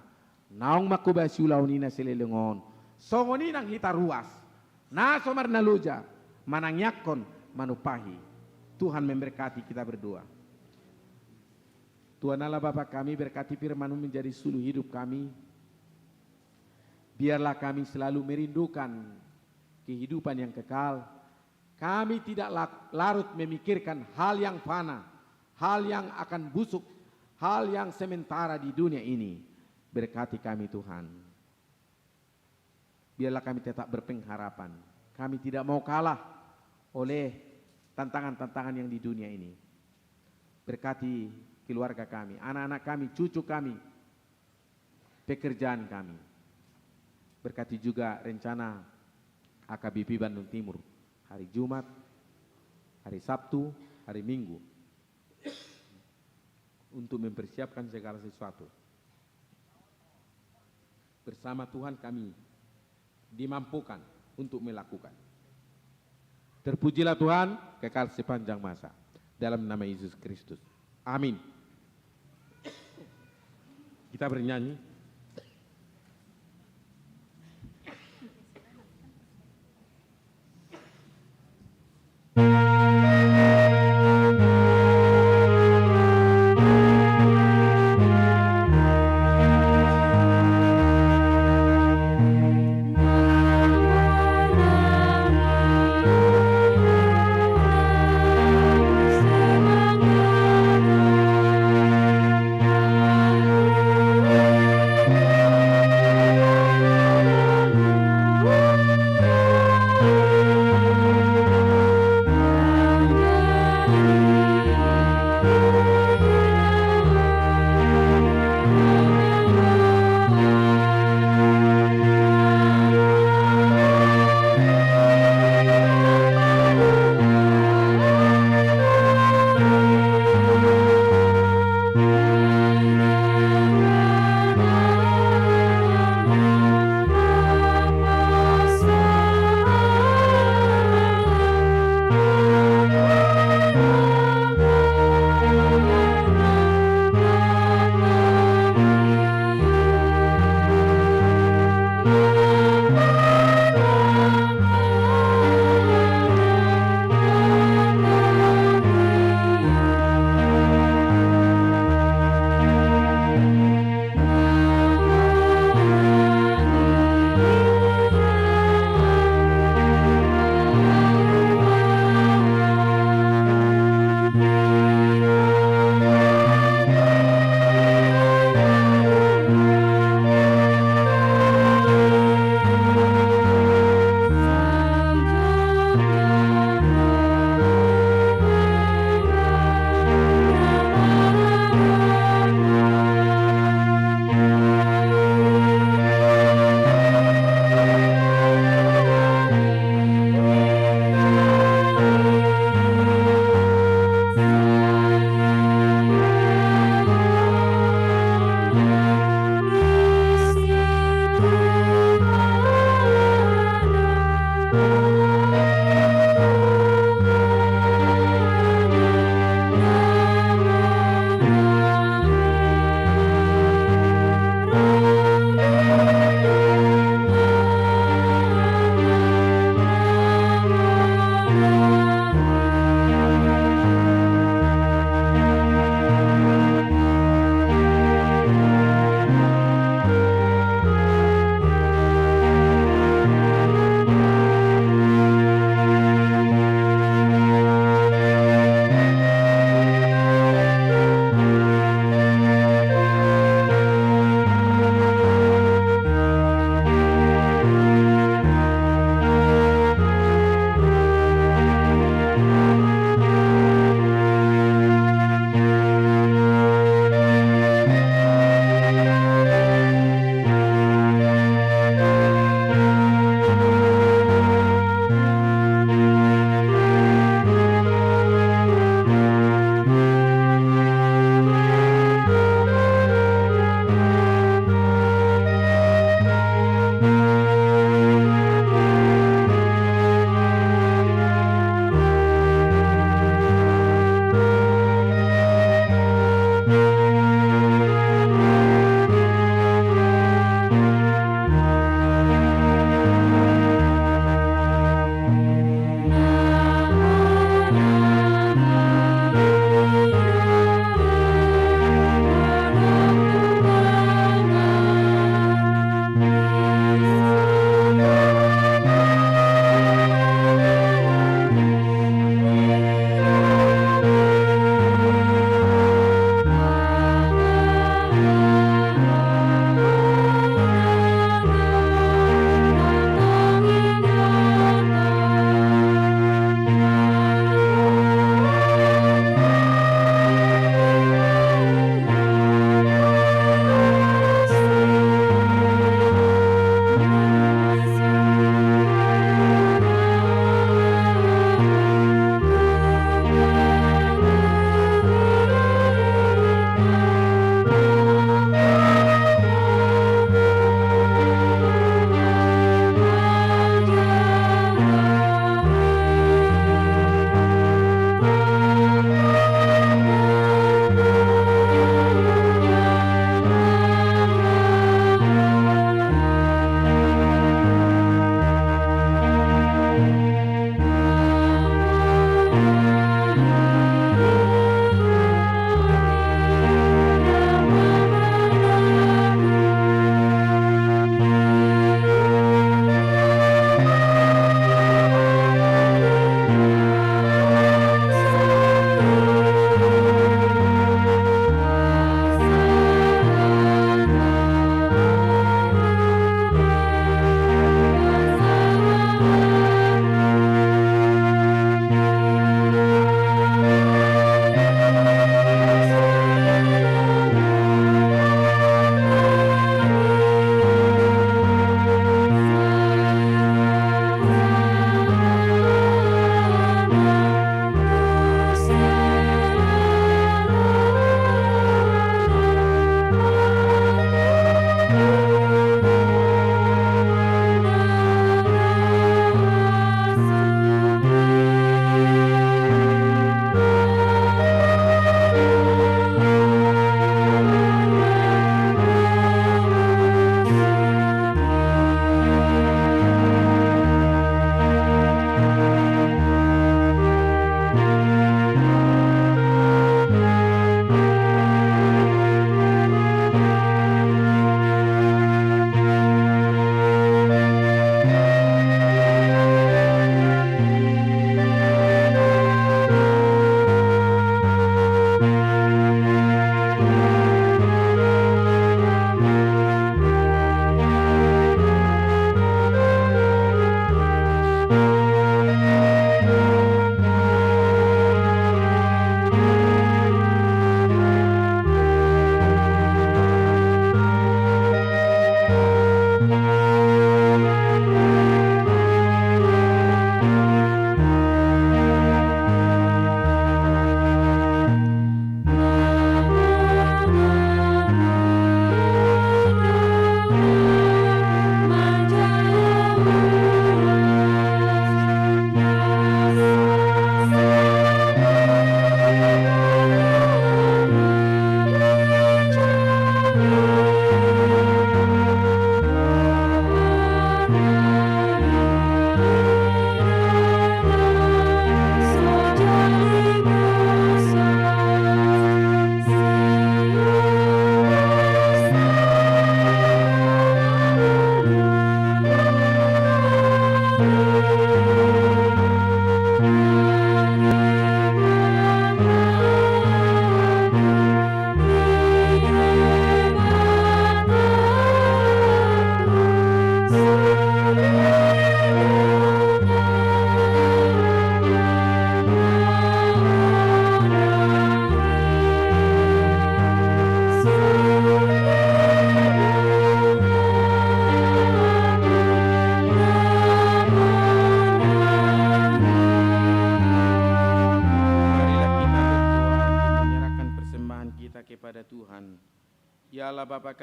naung manghobasi ulaon i na saleleng on. Songon i nang hita ruas na so marnaloja manangiangkon, manumpahi. Tuhan memberkati, kita berdoa. Tuhan Allah Bapa kami, berkati firman-Mu menjadi suluh hidup kami. Biarlah kami selalu merindukan kehidupan yang kekal. Kami tidak la-, larut memikirkan hal yang fana, hal yang akan busuk, hal yang sementara di dunia ini. Berkati kami, Tuhan. Biarlah kami tetap berpengharapan. Kami tidak mau kalah oleh tantangan-tantangan yang di dunia ini. Berkati keluarga kami, anak-anak kami, cucu kami, pekerjaan kami. Berkati juga rencana A K B P Bandung Timur, hari Jumat, hari Sabtu, hari Minggu, untuk mempersiapkan segala sesuatu. Bersama Tuhan kami dimampukan untuk melakukan. Terpujilah Tuhan, kekal sepanjang masa. Dalam nama Yesus Kristus. Amin. Kita bernyanyi.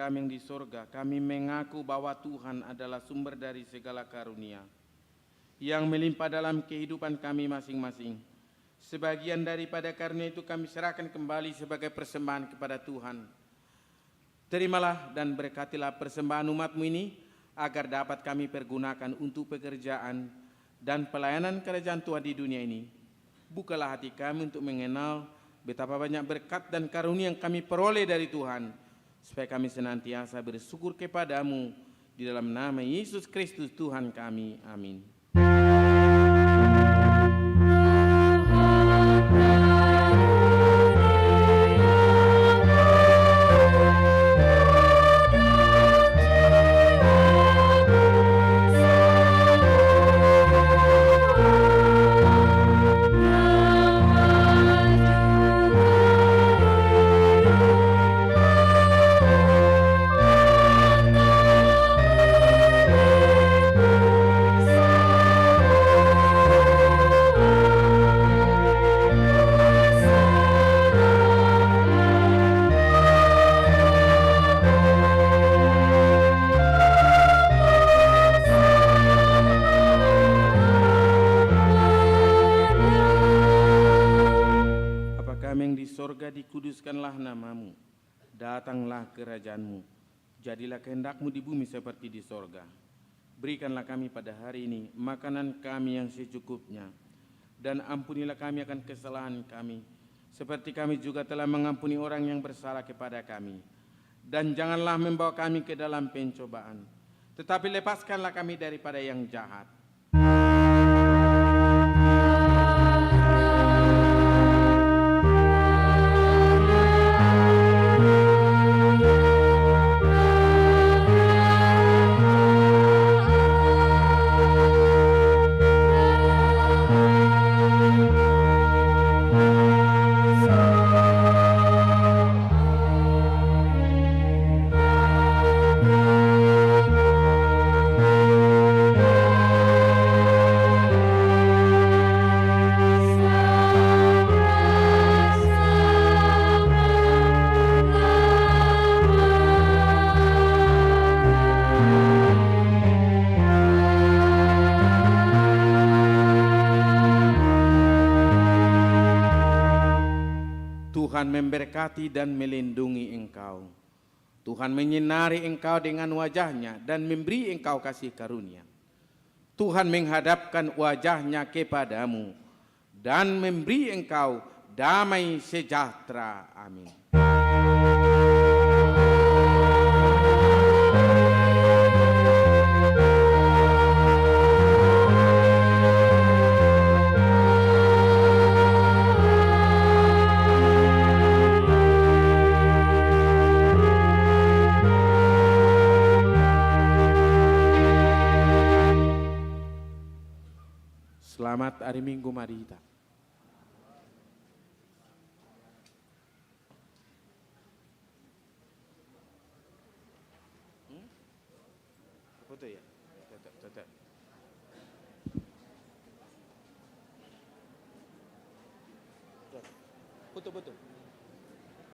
kami yang di sorga, kami mengaku bahwa Tuhan adalah sumber dari segala karunia yang melimpah dalam kehidupan kami masing-masing. Sebagian daripada karunia itu kami serahkan kembali sebagai persembahan kepada Tuhan. Terimalah dan berkatilah persembahan umat-Mu ini, agar dapat kami pergunakan untuk pekerjaan dan pelayanan kerajaan Tuhan di dunia ini. Bukalah hati kami untuk mengenal betapa banyak berkat dan karunia yang kami peroleh dari Tuhan, supaya kami senantiasa bersyukur kepada-Mu, di dalam nama Yesus Kristus Tuhan kami. Amin. Bapa kami yang di sorga, dikuduskanlah nama-Mu. Datanglah kerajaan-Mu. Jadilah kehendak-Mu di bumi seperti di sorga. Berikanlah kami pada hari ini makanan kami yang secukupnya. Dan ampunilah kami akan kesalahan kami, seperti kami juga telah mengampuni orang yang bersalah kepada kami. Dan janganlah membawa kami ke dalam pencobaan, tetapi lepaskanlah kami daripada yang jahat. Tuhan memberkati dan melindungi engkau. Tuhan menyinari engkau dengan wajah-Nya dan memberi engkau kasih karunia. Tuhan menghadapkan wajah-Nya kepadamu dan memberi engkau damai sejahtera. Amin. Selamat hari Minggu ma di hita. Hmm? Foto ya? Tetap, tetap. Foto, foto.